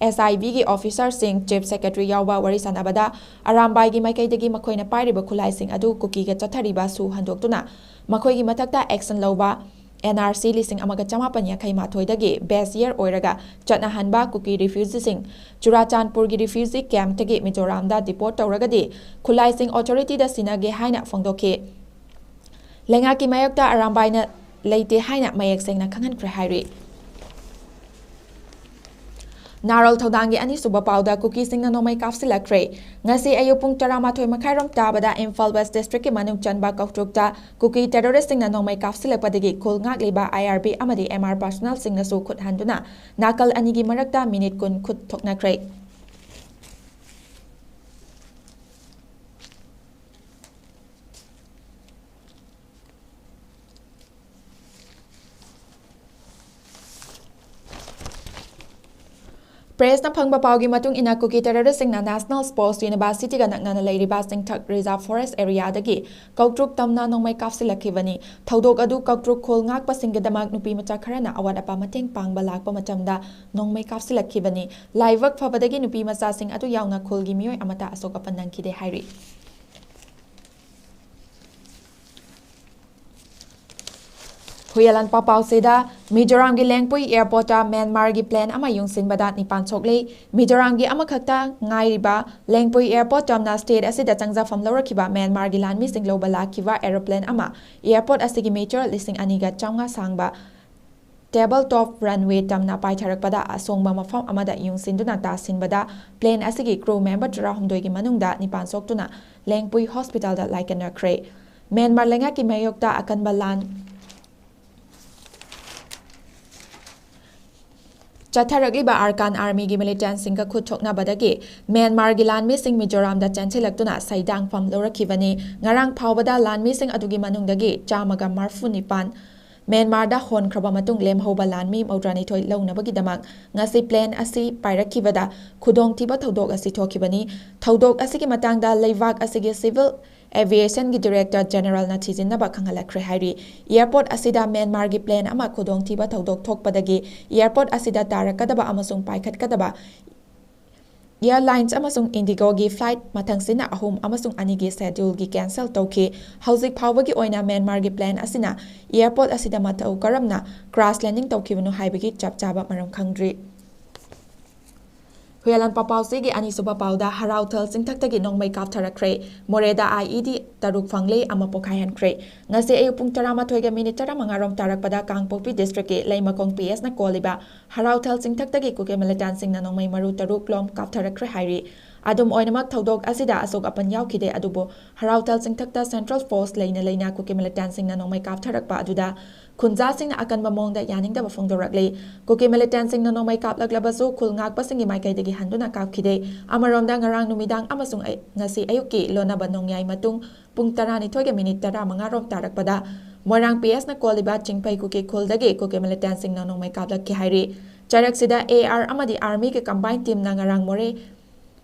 SIBꯒꯤ officerꯁꯤꯡ, Chief Secretary ꯌꯥꯎꯕ ꯋꯥꯔꯤ ꯁꯥꯟꯅꯕꯗ ꯑꯔꯥꯝꯕꯥꯏꯒꯤ ꯃꯥꯏꯀꯩꯗꯒꯤ ꯃꯈꯣꯏꯅ ꯄꯥꯏꯔꯤꯕ ꯈꯨꯠꯂꯥꯏꯁꯤꯡ ꯑꯗꯨ ꯀꯨꯀꯤꯒ ꯆꯠꯊꯔꯤꯕ ꯁꯨ ꯍꯟꯗꯣꯛꯇꯨꯅ ꯃꯈꯣꯏꯒꯤ ꯃꯊꯛꯇ action ꯂꯧꯕ, NRC ꯂꯤꯁꯤꯡ ꯑꯃꯒ ꯆꯃꯥꯄꯟ ꯌꯥꯡꯈꯩ ꯃꯥꯊꯣꯏꯗꯒꯤ base year ꯑꯣꯏꯔꯒ ꯆꯠꯅꯍꯟꯕ ꯀꯨꯀꯤ refugeeꯁꯤꯡ, ꯆꯨꯔꯥꯆꯥꯟꯄꯨꯔꯒꯤ refugee campꯇꯒꯤ ꯃꯤꯖꯣꯔꯥꯝꯗ deport ꯇꯧꯔꯒꯗꯤ ꯈꯨꯠꯂꯥꯏꯁꯤꯡ authorityꯗ ꯁꯤꯟꯅꯒꯦ ꯍꯥꯏꯅ ꯐꯣꯡꯗꯣꯛꯈꯤ꯫ ꯂꯩꯉꯥꯛꯀꯤ ꯃꯥꯌꯣꯛꯇ ꯑꯔꯥꯝꯕꯥꯏꯅ ꯂꯩꯇꯦ ꯍꯥꯏꯅ ꯃꯌꯦꯛ ꯁꯦꯡꯅ ꯈꯪꯍꯟꯈ꯭ꯔꯦ ꯍꯥꯏꯔꯤ꯫ ꯅꯥꯔꯣꯜ ꯊꯧꯗꯥꯡꯒꯤ ꯑꯅꯤꯁꯨꯕ ꯄꯥꯎꯗ ꯀꯨꯀꯤꯁꯤꯡꯅ ꯅꯣꯡꯃꯩ ꯀꯥꯞꯁꯤꯜꯂꯛꯈ꯭ꯔꯦ꯫ ꯉꯁꯤ ꯑꯌꯨꯛ ꯄꯨꯡ ꯇꯔꯥꯃꯥꯊꯣꯏ ꯃꯈꯥꯏꯔꯣꯝ ꯇꯥꯕꯗ ꯏꯝꯐꯥꯜ West Districtꯀꯤ ꯃꯅꯨꯡ ꯆꯟꯕ ꯀꯧꯇ꯭ꯔꯨꯛꯇ ꯀꯨꯀꯤ terroristꯁꯤꯡꯅ ꯅꯣꯡꯃꯩ ꯀꯥꯞꯁꯤꯜꯂꯛꯄꯗꯒꯤ ꯈꯨꯜ ꯉꯥꯛꯂꯤꯕ IRB ꯑꯃꯗꯤ MR personnelꯁꯤꯡꯅꯁꯨ ꯈꯨꯠ ꯍꯟꯗꯨꯅ ꯅꯥꯀꯜ ꯑꯅꯤꯒꯤ ꯃꯔꯛꯇ minute ꯀꯨꯟ ꯈꯨꯠ ꯊꯣꯛꯅꯈ꯭ꯔꯦ꯫ Pressꯅ ꯐꯪꯕ ꯄꯥꯎꯒꯤ ꯃꯇꯨꯡ ꯏꯟꯅ, ꯀꯨꯀꯤ terroristꯁꯤꯡꯅ National Sports Universityꯒ ꯅꯛꯅꯅ ꯂꯩꯔꯤꯕ ꯆꯤꯡꯊꯛ reserve forest areaꯗꯒꯤ ꯀꯧꯇ꯭ꯔꯨꯛ ꯇꯝꯅ ꯅꯣꯡꯃꯩ ꯀꯥꯞꯁꯤꯜꯂꯛꯈꯤꯕꯅꯤ꯫ ꯊꯧꯗꯣꯛ ꯑꯗꯨ ꯀꯧꯇ꯭ꯔꯨꯛ ꯈꯨꯜ ꯉꯥꯛꯄꯁꯤꯡꯒꯤꯗꯃꯛ ꯅꯨꯄꯤ ꯃꯆꯥ ꯈꯔꯅ ꯑꯋꯥꯠ ꯑꯄꯥ ꯃꯇꯦꯡ ꯄꯥꯡꯕ ꯂꯥꯛꯄ ꯃꯇꯝꯗ ꯅꯣꯡꯃꯩ ꯀꯥꯞꯁꯤꯜꯂꯛꯈꯤꯕꯅꯤ꯫ ꯂꯥꯏꯕꯛ ꯐꯕꯗꯒꯤ ꯅꯨꯄꯤ ꯃꯆꯥꯁꯤꯡ ꯑꯗꯨ ꯌꯥꯎꯅ ꯈꯨꯜꯒꯤ ꯃꯤꯑꯣꯏ ꯑꯃꯠꯇ ꯑꯁꯣꯛ ꯑꯄꯟ ꯅꯪꯈꯤꯗꯦ ꯍꯥꯏꯔꯤ꯫ ꯍꯨꯏꯌꯥꯂꯥꯟꯄꯥ ꯄꯥꯎꯆꯦꯗ, ꯃꯤꯖꯣꯔꯥꯝꯒꯤ ꯂꯦꯡꯄꯨꯏ airportꯇ ꯃ꯭ꯌꯥꯟꯃꯥꯔꯒꯤ plane ꯑꯃ ꯌꯨꯡꯁꯤꯟꯕꯗ ꯅꯤꯄꯥꯟ ꯁꯣꯛꯂꯦ꯫ ꯃꯤꯖꯣꯔꯥꯝꯒꯤ ꯑꯃꯈꯛꯇ ꯉꯥꯏꯔꯤꯕ ꯂꯦꯡꯄꯨꯏ airport ꯇꯝꯅ state ꯑꯁꯤꯗ ꯆꯪꯖꯐꯝ ꯂꯧꯔꯛꯈꯤꯕ ꯃ꯭ꯌꯥꯟꯃꯥꯔꯒꯤ ꯂꯥꯟꯃꯤꯁꯤꯡ ꯂꯧꯕ ꯂꯥꯛꯈꯤꯕ aeroplane ꯑꯃ airport ꯑꯁꯤꯒꯤ meter ꯂꯤꯁꯤꯡ ꯑꯅꯤꯒ ꯆꯥꯝꯃꯉꯥ ꯁꯥꯡꯕ table top runway ꯇꯝꯅ ꯄꯥꯏꯊꯔꯛꯄꯗ ꯑꯁꯣꯡꯕ ꯃꯐꯝ ꯑꯃꯗ ꯌꯨꯡꯁꯤꯟꯗꯨꯅ ꯇꯥꯁꯤꯟꯕꯗ plane ꯑꯁꯤꯒꯤ crew member ꯇꯔꯥꯍꯨꯝꯗꯣꯏꯒꯤ ꯃꯅꯨꯡꯗ ꯅꯤꯄꯥꯟ ꯁꯣꯛꯇꯨꯅ ꯂꯦꯡꯄꯨꯏ hospitalꯗ ꯂꯥꯏꯀꯠꯅꯈ꯭ꯔꯦ꯫ ꯃ꯭ꯌꯥꯟꯃꯥꯔ ꯂꯩꯉꯥꯛꯀꯤ ꯃꯥꯌꯣꯛꯇ ꯑꯀꯟꯕ ꯂꯥꯟ ꯆꯠꯊꯔꯛꯂꯤꯕ ꯑꯥꯔꯀꯥꯟ ꯑꯥꯔꯃꯤꯒꯤ ꯃꯤꯂꯤꯇꯦꯟꯁꯤꯡꯒ ꯈꯨꯠ ꯊꯣꯛꯅꯕꯗꯒꯤ ꯃ꯭ꯌꯥꯟꯃꯥꯔꯒꯤ ꯂꯥꯟꯃꯤꯁꯤꯡ ꯃꯤꯖꯣꯔꯥꯝꯗ ꯆꯦꯟꯁꯤꯜꯂꯛꯇꯨꯅ ꯁꯩꯗꯥꯡꯐꯝ ꯂꯧꯔꯛꯈꯤꯕꯅꯤ꯫ ꯉꯔꯥꯡ ꯐꯥꯎꯕꯗ ꯂꯥꯟꯃꯤꯁꯤꯡ ꯑꯗꯨꯒꯤ ꯃꯅꯨꯡꯗꯒꯤ ꯆꯥꯝꯃꯒ ꯃꯔꯐꯨ ꯅꯤꯄꯥꯟ ꯃ꯭ꯌꯥꯟꯃꯥꯔꯗ ꯍꯣꯟꯈ꯭ꯔꯕ ꯃꯇꯨꯡ ꯂꯦꯝꯍꯧꯕ ꯂꯥꯟꯃꯤ ꯃꯧꯗ꯭ꯔꯥꯅꯤꯊꯣꯏ ꯂꯧꯅꯕꯒꯤꯗꯃꯛ ꯉꯁꯤ ꯄ꯭ꯂꯦꯟ ꯑꯁꯤ ꯄꯥꯏꯔꯛꯈꯤꯕꯗ ꯈꯨꯗꯣꯡꯊꯤꯕ ꯊꯧꯗꯣꯛ ꯑꯁꯤ ꯊꯣꯛꯈꯤꯕꯅꯤ꯫ ꯊꯧꯗꯣꯛ ꯑꯁꯤꯒꯤ ꯃꯇꯥꯡꯗ ꯂꯩꯕꯥꯛ ꯑꯁꯤꯒꯤ ꯁꯤꯚꯤꯜ ꯑꯦꯚꯤꯌꯦꯁꯟꯒꯤ ꯗꯤꯔꯦꯛꯇꯔ ꯖꯦꯅꯔꯦꯜꯅ ꯊꯤꯖꯤꯟꯅꯕ ꯈꯪꯍꯜꯂꯛꯈ꯭ꯔꯦ ꯍꯥꯏꯔꯤ꯫ ꯑꯦꯌꯔꯄꯣꯔꯠ ꯑꯁꯤꯗ ꯃ꯭ꯌꯥꯟꯃꯥꯔꯒꯤ ꯄ꯭ꯂꯦꯟ ꯑꯃ ꯈꯨꯗꯣꯡꯊꯤꯕ ꯊꯧꯗꯣꯛ ꯊꯣꯛꯄꯗꯒꯤ ꯑꯦꯌꯔꯄꯣꯔꯠ ꯑꯁꯤꯗ ꯇꯥꯔꯛꯀꯗꯕ ꯑꯃꯁꯨꯡ ꯄꯥꯏꯈꯠꯀꯗꯕ ꯑꯦꯌꯔꯂꯥꯏꯟꯁ ꯑꯃꯁꯨꯡ ꯏꯟꯗꯤꯒꯣꯒꯤ ꯐ꯭ꯂꯥꯏꯠ ꯃꯊꯪꯁꯤꯠꯅ ꯑꯍꯨꯝ ꯑꯃꯁꯨꯡ ꯑꯅꯤꯒꯤ ꯁꯦꯗ꯭ꯌꯨꯜꯒꯤ ꯀꯦꯟꯁꯦꯜ ꯇꯧꯈꯤ꯫ ꯍꯧꯖꯤꯛ ꯐꯥꯎꯕꯒꯤ ꯑꯣꯏꯅ ꯃ꯭ꯌꯥꯟꯃꯥꯔꯒꯤ ꯄ꯭ꯂꯦꯟ ꯑꯁꯤꯅ ꯑꯦꯌꯔꯄꯣꯔꯠ ꯑꯁꯤꯗ ꯃꯇꯧ ꯀꯔꯝꯅ ꯀ꯭ꯔꯥꯁ ꯂꯦꯟꯗꯤꯡ ꯇꯧꯈꯤꯕꯅꯣ ꯍꯥꯏꯕꯒꯤ ꯆꯞ ꯆꯥꯕ ꯃꯔꯝ ꯈꯪꯗ꯭ꯔꯤ꯫ ꯍꯨꯌꯥꯂꯥꯟꯄꯥ ꯄꯥꯎꯆꯦꯒꯤ ꯑꯅꯤꯁꯨꯕ ꯄꯥꯎꯗ ꯍꯔꯥꯎꯊꯜ ꯆꯤꯡꯊꯛꯇꯒꯤ ꯅꯣꯡꯃꯩ ꯀꯥꯞꯊꯔꯛꯈ꯭ꯔꯦ꯫ ꯃꯣꯔꯦꯗ ꯑꯥꯏ ꯏ ꯗꯤ ꯇꯔꯨꯛ ꯐꯪꯂꯦ, ꯑꯃ ꯄꯣꯈꯥꯏꯍꯟꯈ꯭ꯔꯦ꯫ ꯉꯁꯤ ꯑꯌꯨꯛ ꯄꯨꯡ ꯇꯔꯥꯃꯥꯊꯣꯏꯒ ꯃꯤꯅꯤꯠ ꯇꯔꯥꯃꯉꯥ ꯔꯣꯝ ꯇꯥꯔꯛꯄꯗ ꯀꯥꯡꯄꯣꯛꯄꯤ ꯗꯤꯁꯇ꯭ꯔꯤꯛꯀꯤ ꯂꯩꯃꯈꯣꯡ ꯄꯤ ꯑꯦꯁꯅ ꯀꯣꯜꯂꯤꯕ ꯍꯔꯥꯎꯊꯜ ꯆꯤꯡꯊꯛꯇꯒꯤ ꯀꯨꯀꯤ ꯃꯤꯂꯤꯇꯦꯟꯁꯤꯡꯅ ꯅꯣꯡꯃꯩ ꯃꯔꯨ ꯇꯔꯨꯛ ꯂꯣꯝ ꯀꯥꯞꯊꯔꯛꯈ꯭ꯔꯦ ꯍꯥꯏꯔꯤ꯫ ꯑꯗꯨꯝ ꯑꯣꯏꯅꯃꯛ ꯊꯧꯗꯣꯛ ꯑꯁꯤꯗ ꯑꯁꯣꯛ ꯑꯄꯟ ꯌꯥꯎꯈꯤꯗꯦ, ꯑꯗꯨꯕꯨ ꯍꯔꯥꯎꯊꯜ ꯆꯤꯡꯊꯛꯇ ꯁꯦꯟꯇ꯭ꯔꯦꯜ ꯐꯣꯔꯁ ꯂꯩꯅ ꯂꯩꯅ ꯀꯨꯀꯤ ꯃꯤꯂꯤꯇꯦꯟꯁꯤꯡꯅ ꯅꯣꯡꯃꯩ ꯀꯥꯞꯊꯔꯛꯄ ꯑꯗꯨꯗ ꯈꯨꯟꯖꯥꯁꯤꯡꯅ ꯑꯀꯟꯕ ꯃꯑꯣꯡꯗ ꯌꯥꯅꯤꯡꯗꯕ ꯐꯣꯡꯗꯣꯔꯛꯂꯤ꯫ ꯀꯨꯀꯤ ꯃꯤꯂꯤꯇꯦꯟꯁꯤꯡꯅ ꯅꯣꯡꯃꯩ ꯀꯥꯞꯂꯛꯂꯕꯁꯨ ꯈꯨꯜ ꯉꯥꯛꯄꯁꯤꯡꯒꯤ ꯃꯥꯏꯀꯩꯗꯒꯤ ꯍꯟꯗꯨꯅ ꯀꯥꯞꯈꯤꯗꯦ꯫ ꯑꯃꯔꯣꯝꯗ ꯉꯔꯥꯡ ꯅꯨꯃꯤꯗꯥꯡ ꯑꯃꯁꯨꯡ ꯑꯩ-, ꯉꯁꯤ ꯑꯌꯨꯛꯀꯤ ꯂꯣꯟꯅꯕ ꯅꯣꯡꯌꯥꯏ ꯃꯇꯨꯡ ꯄꯨꯡ ꯇꯔꯥꯅꯤꯊꯣꯏꯒ ꯃꯤꯅꯤꯠ ꯇꯔꯥꯃꯉꯥ ꯔꯣꯝ ꯇꯥꯔꯛꯄꯗ ꯃꯣꯏꯔꯥꯡ ꯄꯤ ꯑꯦꯁꯅ ꯀꯣꯜꯂꯤꯕ ꯆꯤꯡꯄꯩ ꯀꯨꯀꯤ ꯈꯨꯜꯗꯒꯤ ꯀꯨꯀꯤ ꯃꯤꯂꯤꯇꯦꯟꯁꯤꯡꯅ ꯅꯣꯡꯃꯩ ꯀꯥꯞꯂꯛꯈꯤ ꯍꯥꯏꯔꯤ꯫ ꯆꯔꯛꯁꯤꯗ ꯑꯦ ꯑꯥꯔ ꯑꯃꯗꯤ ꯑꯥꯔꯃꯤꯒꯤ ꯀꯝꯕꯥꯏꯟ ꯇꯤꯝꯅ ꯉꯔꯥꯡ ꯃꯣꯔꯦ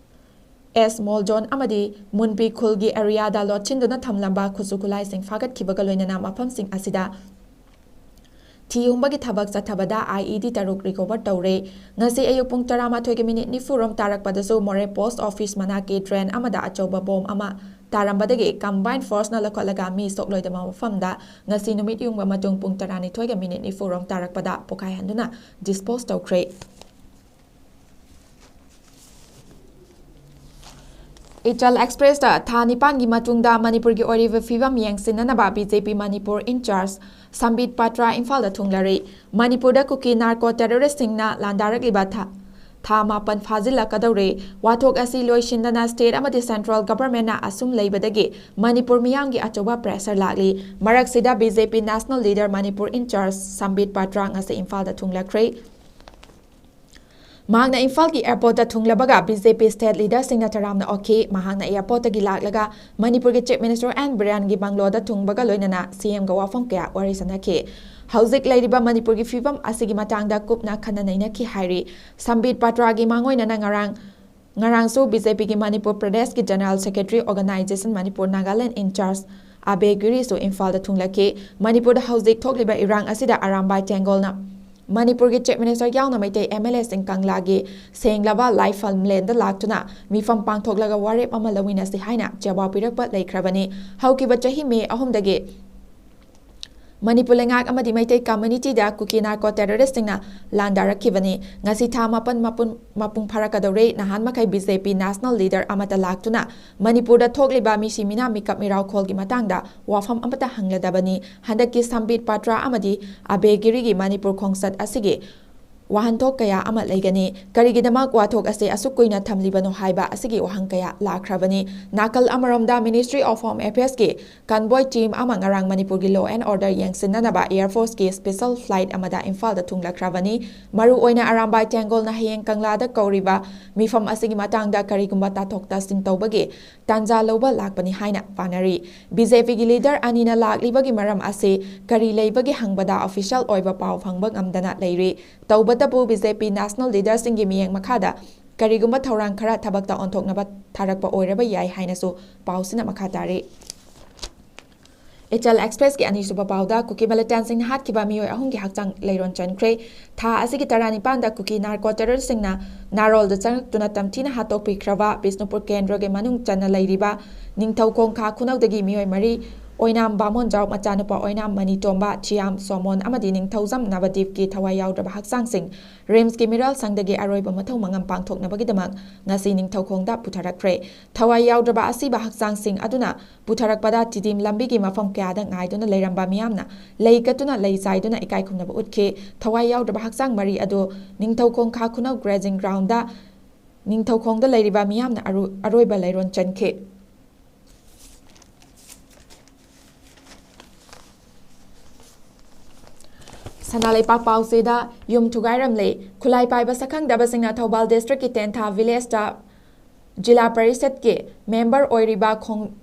ꯑꯦꯁ ꯃꯣꯜꯖꯣꯟ ꯑꯃꯗꯤ ꯃꯨꯟꯄꯤ ꯈꯨꯜꯒꯤ ꯑꯦꯔꯤꯌꯥꯗ ꯂꯣꯠꯁꯤꯟꯗꯨꯅ ꯊꯝꯂꯝꯕ ꯈꯨꯠꯁꯨ ꯈꯨꯠꯂꯥꯏꯁꯤꯡ ꯐꯥꯒꯠꯈꯤꯕꯒ ꯂꯣꯏꯅꯅ ꯃꯐꯝꯁꯤꯡ ꯑꯁꯤꯗ ꯊꯤ ꯍꯨꯝꯕꯒꯤ ꯊꯕꯛ ꯆꯠꯊꯕꯗ ꯑꯥꯏ ꯏ ꯗꯤ ꯇꯔꯨꯛ ꯔꯤꯀꯣꯚꯔ ꯇꯧꯔꯦ꯫ ꯉꯁꯤ ꯑꯌꯨꯛ ꯄꯨꯡ ꯇꯔꯥꯃꯥꯊꯣꯏꯒꯤ ꯃꯤꯅꯤꯠ ꯅꯤꯐꯨ ꯔꯣꯝ ꯇꯥꯔꯛꯄꯗꯁꯨ ꯃꯣꯔꯦ ꯄꯣꯁꯠ ꯑꯣꯐꯤꯁ ꯃꯅꯥꯛꯀꯤ ꯗ꯭ꯔꯦꯟ ꯑꯃꯗ ꯑꯆꯧꯕ ꯕꯣꯝ ꯑꯃ ꯇꯥꯔꯝꯕꯗꯒꯤ ꯀꯝꯕꯥꯏꯟ ꯐꯣꯔꯁꯅ ꯂꯧꯈꯠꯂꯒ ꯃꯤ ꯁꯣꯛꯂꯣꯏꯗꯕ ꯃꯐꯝꯗ ꯉꯁꯤ ꯅꯨꯃꯤꯠ ꯌꯨꯡꯕ ꯃꯇꯨꯡ ꯄꯨꯡ ꯇꯔꯥꯅꯤꯊꯣꯏꯒ ꯃꯤꯅꯤꯠ ꯅꯤꯐꯨ ꯔꯣꯝ ꯇꯥꯔꯛꯄꯗ ꯄꯣꯈꯥꯏꯍꯟꯗꯨꯅ ꯗꯤꯁꯄꯣꯁ ꯇꯧꯈ꯭ꯔꯦ꯫ ꯏꯆꯜ ꯑꯦꯛꯁꯄ꯭ꯔꯦꯁꯇ ꯊꯥ ꯅꯤꯄꯥꯟꯒꯤ ꯃꯇꯨꯡꯗ ꯃꯅꯤꯄꯨꯔꯒꯤ ꯑꯣꯏꯔꯤꯕ ꯐꯤꯕꯝ ꯌꯦꯡꯁꯤꯟꯅꯅꯕ ꯕꯤ ꯖꯦ ꯄꯤ ꯃꯅꯤꯄꯨꯔ ꯏꯟꯆꯥꯔꯖ ꯁꯝꯕꯤꯠ ꯄꯥꯇ꯭ꯔꯥ ꯏꯝꯐꯥꯜꯗ ꯊꯨꯡꯂꯔꯦ꯫ ꯃꯅꯤꯄꯨꯔꯗ ꯀꯨꯀꯤ ꯅꯥꯔꯀꯣ ꯇꯦꯔꯣꯔꯤꯁꯁꯤꯡꯅ ꯂꯥꯟꯗꯥꯔꯛꯂꯤꯕ ꯊꯥ, ꯊꯥ ꯃꯥꯄꯟ ꯐꯥꯖꯤꯜꯂꯛꯀꯗꯧꯔꯦ꯫ ꯋꯥꯊꯣꯛ ꯑꯁꯤ ꯂꯣꯏꯁꯤꯟꯗꯅ ꯁ꯭ꯇꯦꯠ ꯑꯃꯗꯤ ꯁꯦꯟꯇ꯭ꯔꯦꯜ ꯒꯚꯔꯟꯃꯦꯟꯠꯅ ꯑꯁꯨꯝ ꯂꯩꯕꯗꯒꯤ ꯃꯅꯤꯄꯨꯔ ꯃꯤꯌꯥꯝꯒꯤ ꯑꯆꯧꯕ ꯄ꯭ꯔꯦꯁꯔ ꯂꯥꯛꯂꯤ꯫ ꯃꯔꯛꯁꯤꯗ ꯕꯤ ꯖꯦ ꯄꯤ ꯅꯦꯁꯅꯦꯜ ꯂꯤꯗꯔ ꯃꯅꯤꯄꯨꯔ ꯏꯟꯆꯥꯔꯖ ꯁꯝꯕꯤꯠ ꯄꯥꯇ꯭ꯔꯥ ꯉꯁꯤ ꯏꯝꯐꯥꯜꯗ ꯊꯨꯡꯂꯈ꯭ꯔꯦ꯫ ꯃꯍꯥꯛꯅ ꯏꯝꯐꯥꯜꯒꯤ ꯑꯦꯌꯔꯄꯣꯔꯠꯇ ꯊꯨꯡꯂꯕꯒ ꯕꯤ ꯖꯦ ꯄꯤ ꯁ꯭ꯇꯦꯠ ꯂꯤꯗꯔꯁꯤꯡꯅ ꯇꯔꯥꯝꯅ ꯑꯣꯛꯈꯤ꯫ ꯃꯍꯥꯛꯅ ꯑꯦꯌꯔꯄꯣꯔꯠꯇꯒꯤ ꯂꯥꯛꯂꯒ ꯃꯅꯤꯄꯨꯔꯒꯤ ꯆꯤꯐ ꯃꯤꯅꯤꯁꯇꯔ ꯑꯦꯟ ꯕꯤꯔꯦꯟꯒꯤ ꯕꯪꯒ꯭ꯂꯣꯗ ꯊꯨꯡꯕꯒ ꯂꯣꯏꯅꯅ ꯁꯤ ꯑꯦꯝꯒ ꯋꯥꯐꯝ ꯀꯌꯥ ꯋꯥꯔꯤ ꯁꯥꯅꯈꯤ꯫ ꯍꯧꯖꯤꯛ ꯂꯩꯔꯤꯕ ꯃꯅꯤꯄꯨꯔꯒꯤ ꯐꯤꯕꯝ ꯑꯁꯤꯒꯤ ꯃꯇꯥꯡꯗ ꯀꯨꯞꯅ ꯈꯟꯅ ꯅꯩꯅꯈꯤ ꯍꯥꯏꯔꯤ꯫ ꯁꯝꯕꯤꯠ ꯄꯥꯇ꯭ꯔꯥꯒꯤ ꯃꯥꯡꯑꯣꯏꯅꯅ ꯉꯔꯥꯡ ꯉꯔꯥꯡꯁꯨ ꯕꯤ ꯖꯦ ꯄꯤꯒꯤ ꯃꯅꯤꯄꯨꯔ ꯄ꯭ꯔꯗꯦꯁꯀꯤ general secretary, organisation Manipur Nagaland in charge ꯑꯕꯦ ꯒꯤꯔꯤꯁꯨ ꯏꯝꯐꯥꯜꯗ ꯊꯨꯡꯂꯛꯈꯤ꯫ ꯃꯅꯤꯄꯨꯔꯗ ꯍꯧꯖꯤꯛ ꯊꯣꯛꯂꯤꯕ ꯏꯔꯥꯡ ꯑꯁꯤꯗ ꯑꯔꯥꯝꯕꯥꯏ ꯇꯦꯡꯒꯣꯜꯅ ꯃꯅꯤꯄꯨꯔꯒꯤ ꯆꯤꯐ ꯃꯤꯅꯤꯁꯇꯔ ꯌꯥꯎꯅ ꯃꯩꯇꯩ ꯑꯦꯝ ꯑꯦꯜ ꯑꯦꯁꯤꯡ ꯀꯪꯂꯥꯒꯤ ꯁꯦꯡꯂꯕ ꯂꯥꯏꯐꯝꯂꯦꯟꯗ ꯂꯥꯛꯇꯨꯅ ꯃꯤꯐꯝ ꯄꯥꯡꯊꯣꯛꯂꯒ ꯋꯥꯔꯦꯞ ꯑꯃ ꯂꯧꯃꯤꯟꯅꯁꯤ ꯍꯥꯏꯅ ꯆꯦꯕꯥꯎ ꯄꯤꯔꯛꯄ ꯂꯩꯈ꯭ꯔꯕꯅꯤ꯫ ꯍꯧꯈꯤꯕ ꯆꯍꯤ ꯃꯦ ꯑꯍꯨꯝꯗꯒꯤ ꯃꯅꯤꯄꯨꯔ ꯂꯩꯉꯥꯛ ꯑꯃꯗꯤ ꯃꯩꯇꯩ ꯀꯝꯃ꯭ꯌꯨꯅꯤꯇꯤꯗ ꯀꯨꯀꯤ ꯅꯥꯔꯀꯣ ꯇꯦꯔꯣꯔꯤꯁꯁꯤꯡꯅ ꯂꯥꯟꯗꯥꯔꯛꯈꯤꯕꯅꯤ꯫ ꯉꯁꯤ ꯊꯥ ꯃꯥꯄꯟ ꯃꯄꯨꯡ, ꯃꯄꯨꯡ ꯐꯥꯔꯛꯀꯗꯧꯔꯦ꯫ ꯅꯍꯥꯟ ꯃꯈꯩ ꯕꯤ ꯖꯦ ꯄꯤ ꯅꯦꯁꯅꯦꯜ ꯂꯤꯗꯔ ꯑꯃꯠꯇ ꯂꯥꯛꯇꯨꯅ ꯃꯅꯤꯄꯨꯔꯗ ꯊꯣꯛꯂꯤꯕ ꯃꯤꯁꯤ ꯃꯤꯅꯥ ꯃꯤꯀꯞ ꯃꯤꯔꯥꯎꯈꯣꯜꯒꯤ ꯃꯇꯥꯡꯗ ꯋꯥꯐꯝ ꯑꯃꯠꯇ ꯍꯪꯂꯗꯕꯅꯤ꯫ ꯍꯟꯗꯛꯀꯤ ꯁꯝꯕꯤꯠ ꯄꯥꯇ꯭ꯔꯥ ꯑꯃꯗꯤ ꯑꯕꯦ ꯒꯤꯔꯤꯒꯤ ꯃꯅꯤꯄꯨꯔ ꯈꯣꯡꯆꯠ ꯑꯁꯤꯒꯤ ꯋꯥꯍꯟꯊꯣꯛ ꯀꯌꯥ ꯑꯃ ꯂꯩꯒꯅꯤ꯫ ꯀꯔꯤꯒꯤꯗꯃꯛ ꯋꯥꯊꯣꯛ ꯑꯁꯤ ꯑꯁꯨꯛ ꯀꯨꯏꯅ ꯊꯝꯂꯤꯕꯅꯣ ꯍꯥꯏꯕ ꯑꯁꯤꯒꯤ ꯋꯥꯍꯪ ꯀꯌꯥ ꯂꯥꯛꯈ꯭ꯔꯕꯅꯤ꯫ ꯅꯥꯀꯜ ꯑꯃꯔꯣꯝꯗ, Ministry of Home Affairs ꯀꯤ convoy team ꯑꯃ ꯉꯔꯥꯡ ꯃꯅꯤꯄꯨꯔꯒꯤ law and order ꯌꯦꯡꯁꯤꯟꯅꯅꯕ Air Force ꯀꯤ special flight ꯑꯃꯗ ꯏꯝꯐꯥꯜꯗ ꯊꯨꯡꯂꯛꯈ꯭ꯔꯕꯅꯤ꯫ ꯃꯔꯨꯑꯣꯏꯅ ꯑꯔꯥꯝꯕꯥꯏ ꯇꯦꯡꯒꯣꯜꯅ ꯍꯌꯦꯡ ꯀꯪꯂꯥꯗ ꯀꯧꯔꯤꯕ ꯃꯤꯐꯝ ꯑꯁꯤꯒꯤ ꯃꯇꯥꯡꯗ ꯀꯔꯤꯒꯨꯝꯕ ꯇꯥꯊꯣꯛ ꯇꯥꯁꯤꯟ ꯇꯧꯕꯒꯤ ꯇꯥꯟꯖꯥ ꯂꯧꯕ ꯂꯥꯛꯄꯅꯤ ꯍꯥꯏꯅ ꯄꯥꯅꯔꯤ꯫ ꯕꯤ ꯖꯦ ꯄꯤꯒꯤ ꯂꯤꯗꯔ ꯑꯅꯤꯅ ꯂꯥꯛꯂꯤꯕꯒꯤ ꯃꯔꯝ ꯑꯁꯤ ꯀꯔꯤ ꯂꯩꯕꯒꯦ ꯍꯪꯕꯗ official ꯑꯣꯏꯕ ꯄꯥꯎ ꯐꯪꯕ ꯉꯝꯗꯅ ꯂꯩꯔꯤ꯫ ꯇꯧꯕꯇꯕꯨ, ꯕꯤ ꯖꯦ ꯄꯤ ꯅꯦꯁꯅꯦꯜ ꯂꯤꯗꯔꯁꯤꯡꯒꯤ ꯃꯤꯠꯌꯦꯡ ꯃꯈꯥꯗ ꯀꯔꯤꯒꯨꯝꯕ ꯊꯧꯔꯥꯡ ꯈꯔ ꯊꯕꯛꯇ ꯑꯣꯟꯊꯣꯛꯅꯕ ꯊꯥꯔꯛꯄ ꯑꯣꯏꯔꯕ ꯌꯥꯏ ꯍꯥꯏꯅꯁꯨ ꯄꯥꯎꯁꯤꯅ ꯃꯈꯥ ꯇꯥꯔꯤ꯫ ꯏꯆꯜ ꯑꯦꯛꯁꯄ꯭ꯔꯦꯁꯀꯤ ꯑꯅꯤꯁꯨꯕ ꯄꯥꯎꯗ, ꯀꯨꯀꯤ ꯃꯤꯂꯤꯇꯦꯟꯁꯤꯡꯅ ꯍꯥꯠꯈꯤꯕ ꯃꯤꯑꯣꯏ ꯑꯍꯨꯝꯒꯤ ꯍꯛꯆꯥꯡ ꯂꯩꯔꯣꯟ ꯆꯟꯈ꯭ꯔꯦ꯫ ꯊꯥ ꯑꯁꯤꯒꯤ ꯇꯔꯥꯅꯤꯄꯥꯟꯗ ꯀꯨꯀꯤ ꯅꯥꯔꯀꯣ ꯇꯦꯔꯣꯔꯤꯁꯁꯤꯡꯅ ꯅꯥꯔꯣꯜꯗ ꯆꯪꯂꯛꯇꯨꯅ ꯇꯝꯊꯤꯅ ꯍꯥꯠꯇꯣꯛꯄꯤꯈ꯭ꯔꯕ ꯕꯤꯁꯅꯨꯄꯨꯔ ꯀꯦꯟꯗ꯭ꯔꯒꯤ ꯃꯅꯨꯡ ꯆꯟꯅ ꯂꯩꯔꯤꯕ ꯅꯤꯡꯊꯧꯈꯣꯡ ꯈꯥ ꯈꯨꯅꯧꯗꯒꯤ ꯃꯤꯑꯣꯏ ꯃꯔꯤ, ꯑꯣꯏꯅꯥꯝ ꯕꯥꯃꯣꯟꯖꯥꯎ ꯃꯆꯥꯅꯨꯄꯥ ꯑꯣꯏꯅꯥꯝ ꯃꯅꯤꯇꯣꯝꯕ, ꯊꯤꯌꯥꯝ ꯁꯣꯃꯣꯟ ꯑꯃꯗꯤ ꯅꯤꯡꯊꯧꯖꯝ ꯅꯕꯗꯤꯞꯀꯤ ꯊꯋꯥꯏ ꯌꯥꯎꯗ꯭ꯔꯕ ꯍꯛꯆꯥꯡꯁꯤꯡ ꯔꯤꯝꯁꯀꯤ ꯃꯤꯔꯥꯜ ꯁꯪꯗꯒꯤ ꯑꯔꯣꯏꯕ ꯃꯊꯧ ꯃꯉꯝ ꯄꯥꯡꯊꯣꯛꯅꯕꯒꯤꯗꯃꯛ ꯉꯁꯤ ꯅꯤꯡꯊꯧꯈꯣꯡꯗ ꯄꯨꯊꯔꯛꯈ꯭ꯔꯦ꯫ ꯊꯋꯥꯏ ꯌꯥꯎꯗ꯭ꯔꯕ ꯑꯁꯤꯕ ꯍꯛꯆꯥꯡꯁꯤꯡ ꯑꯗꯨꯅ ꯄꯨꯊꯔꯛꯄꯗ ꯇꯤꯗꯤꯝ ꯂꯝꯕꯤꯒꯤ ꯃꯐꯝ ꯀꯌꯥꯗ ꯉꯥꯏꯗꯨꯅ ꯂꯩꯔꯝꯕ ꯃꯤꯌꯥꯝꯅ ꯂꯩ ꯀꯠꯇꯨꯅ ꯂꯩ ꯆꯥꯏꯗꯨꯅ ꯏꯀꯥꯏ ꯈꯨꯝꯅꯕ ꯎꯠꯈꯤ꯫ ꯊꯋꯥꯏ ꯌꯥꯎꯗ꯭ꯔꯕ ꯍꯛꯆꯥꯡ ꯃꯔꯤ ꯑꯗꯨ ꯅꯤꯡꯊꯧꯈꯣꯡ ꯈꯥ ꯈꯨꯅꯧ grazing ground ꯗ ꯅꯤꯡꯊꯧꯈꯣꯡꯗ ꯂꯩꯔꯤꯕ ꯃꯤꯌꯥꯝꯅ ꯑꯔꯨ-, ꯑꯔꯣꯏꯕ ꯂꯩꯔꯣꯟ ꯆꯟꯈꯤ꯫ ꯁꯅꯥ ꯂꯩꯄꯥꯛ ꯄꯥꯎꯆꯦꯗ ꯌꯨꯝ ꯊꯨꯒꯥꯏꯔꯝꯂꯦ꯫ ꯈꯨꯠꯂꯥꯏ ꯄꯥꯏꯕ ꯁꯛꯈꯪꯗꯕꯁꯤꯡꯅ ꯊꯧꯕꯥꯜ district ꯀꯤ ꯇꯦꯟꯊꯥ village ꯇ ꯖꯤꯂꯥ ꯄꯔꯤꯁꯠꯀꯤ member ꯑꯣꯏꯔꯤꯕ ꯈꯣꯡ-,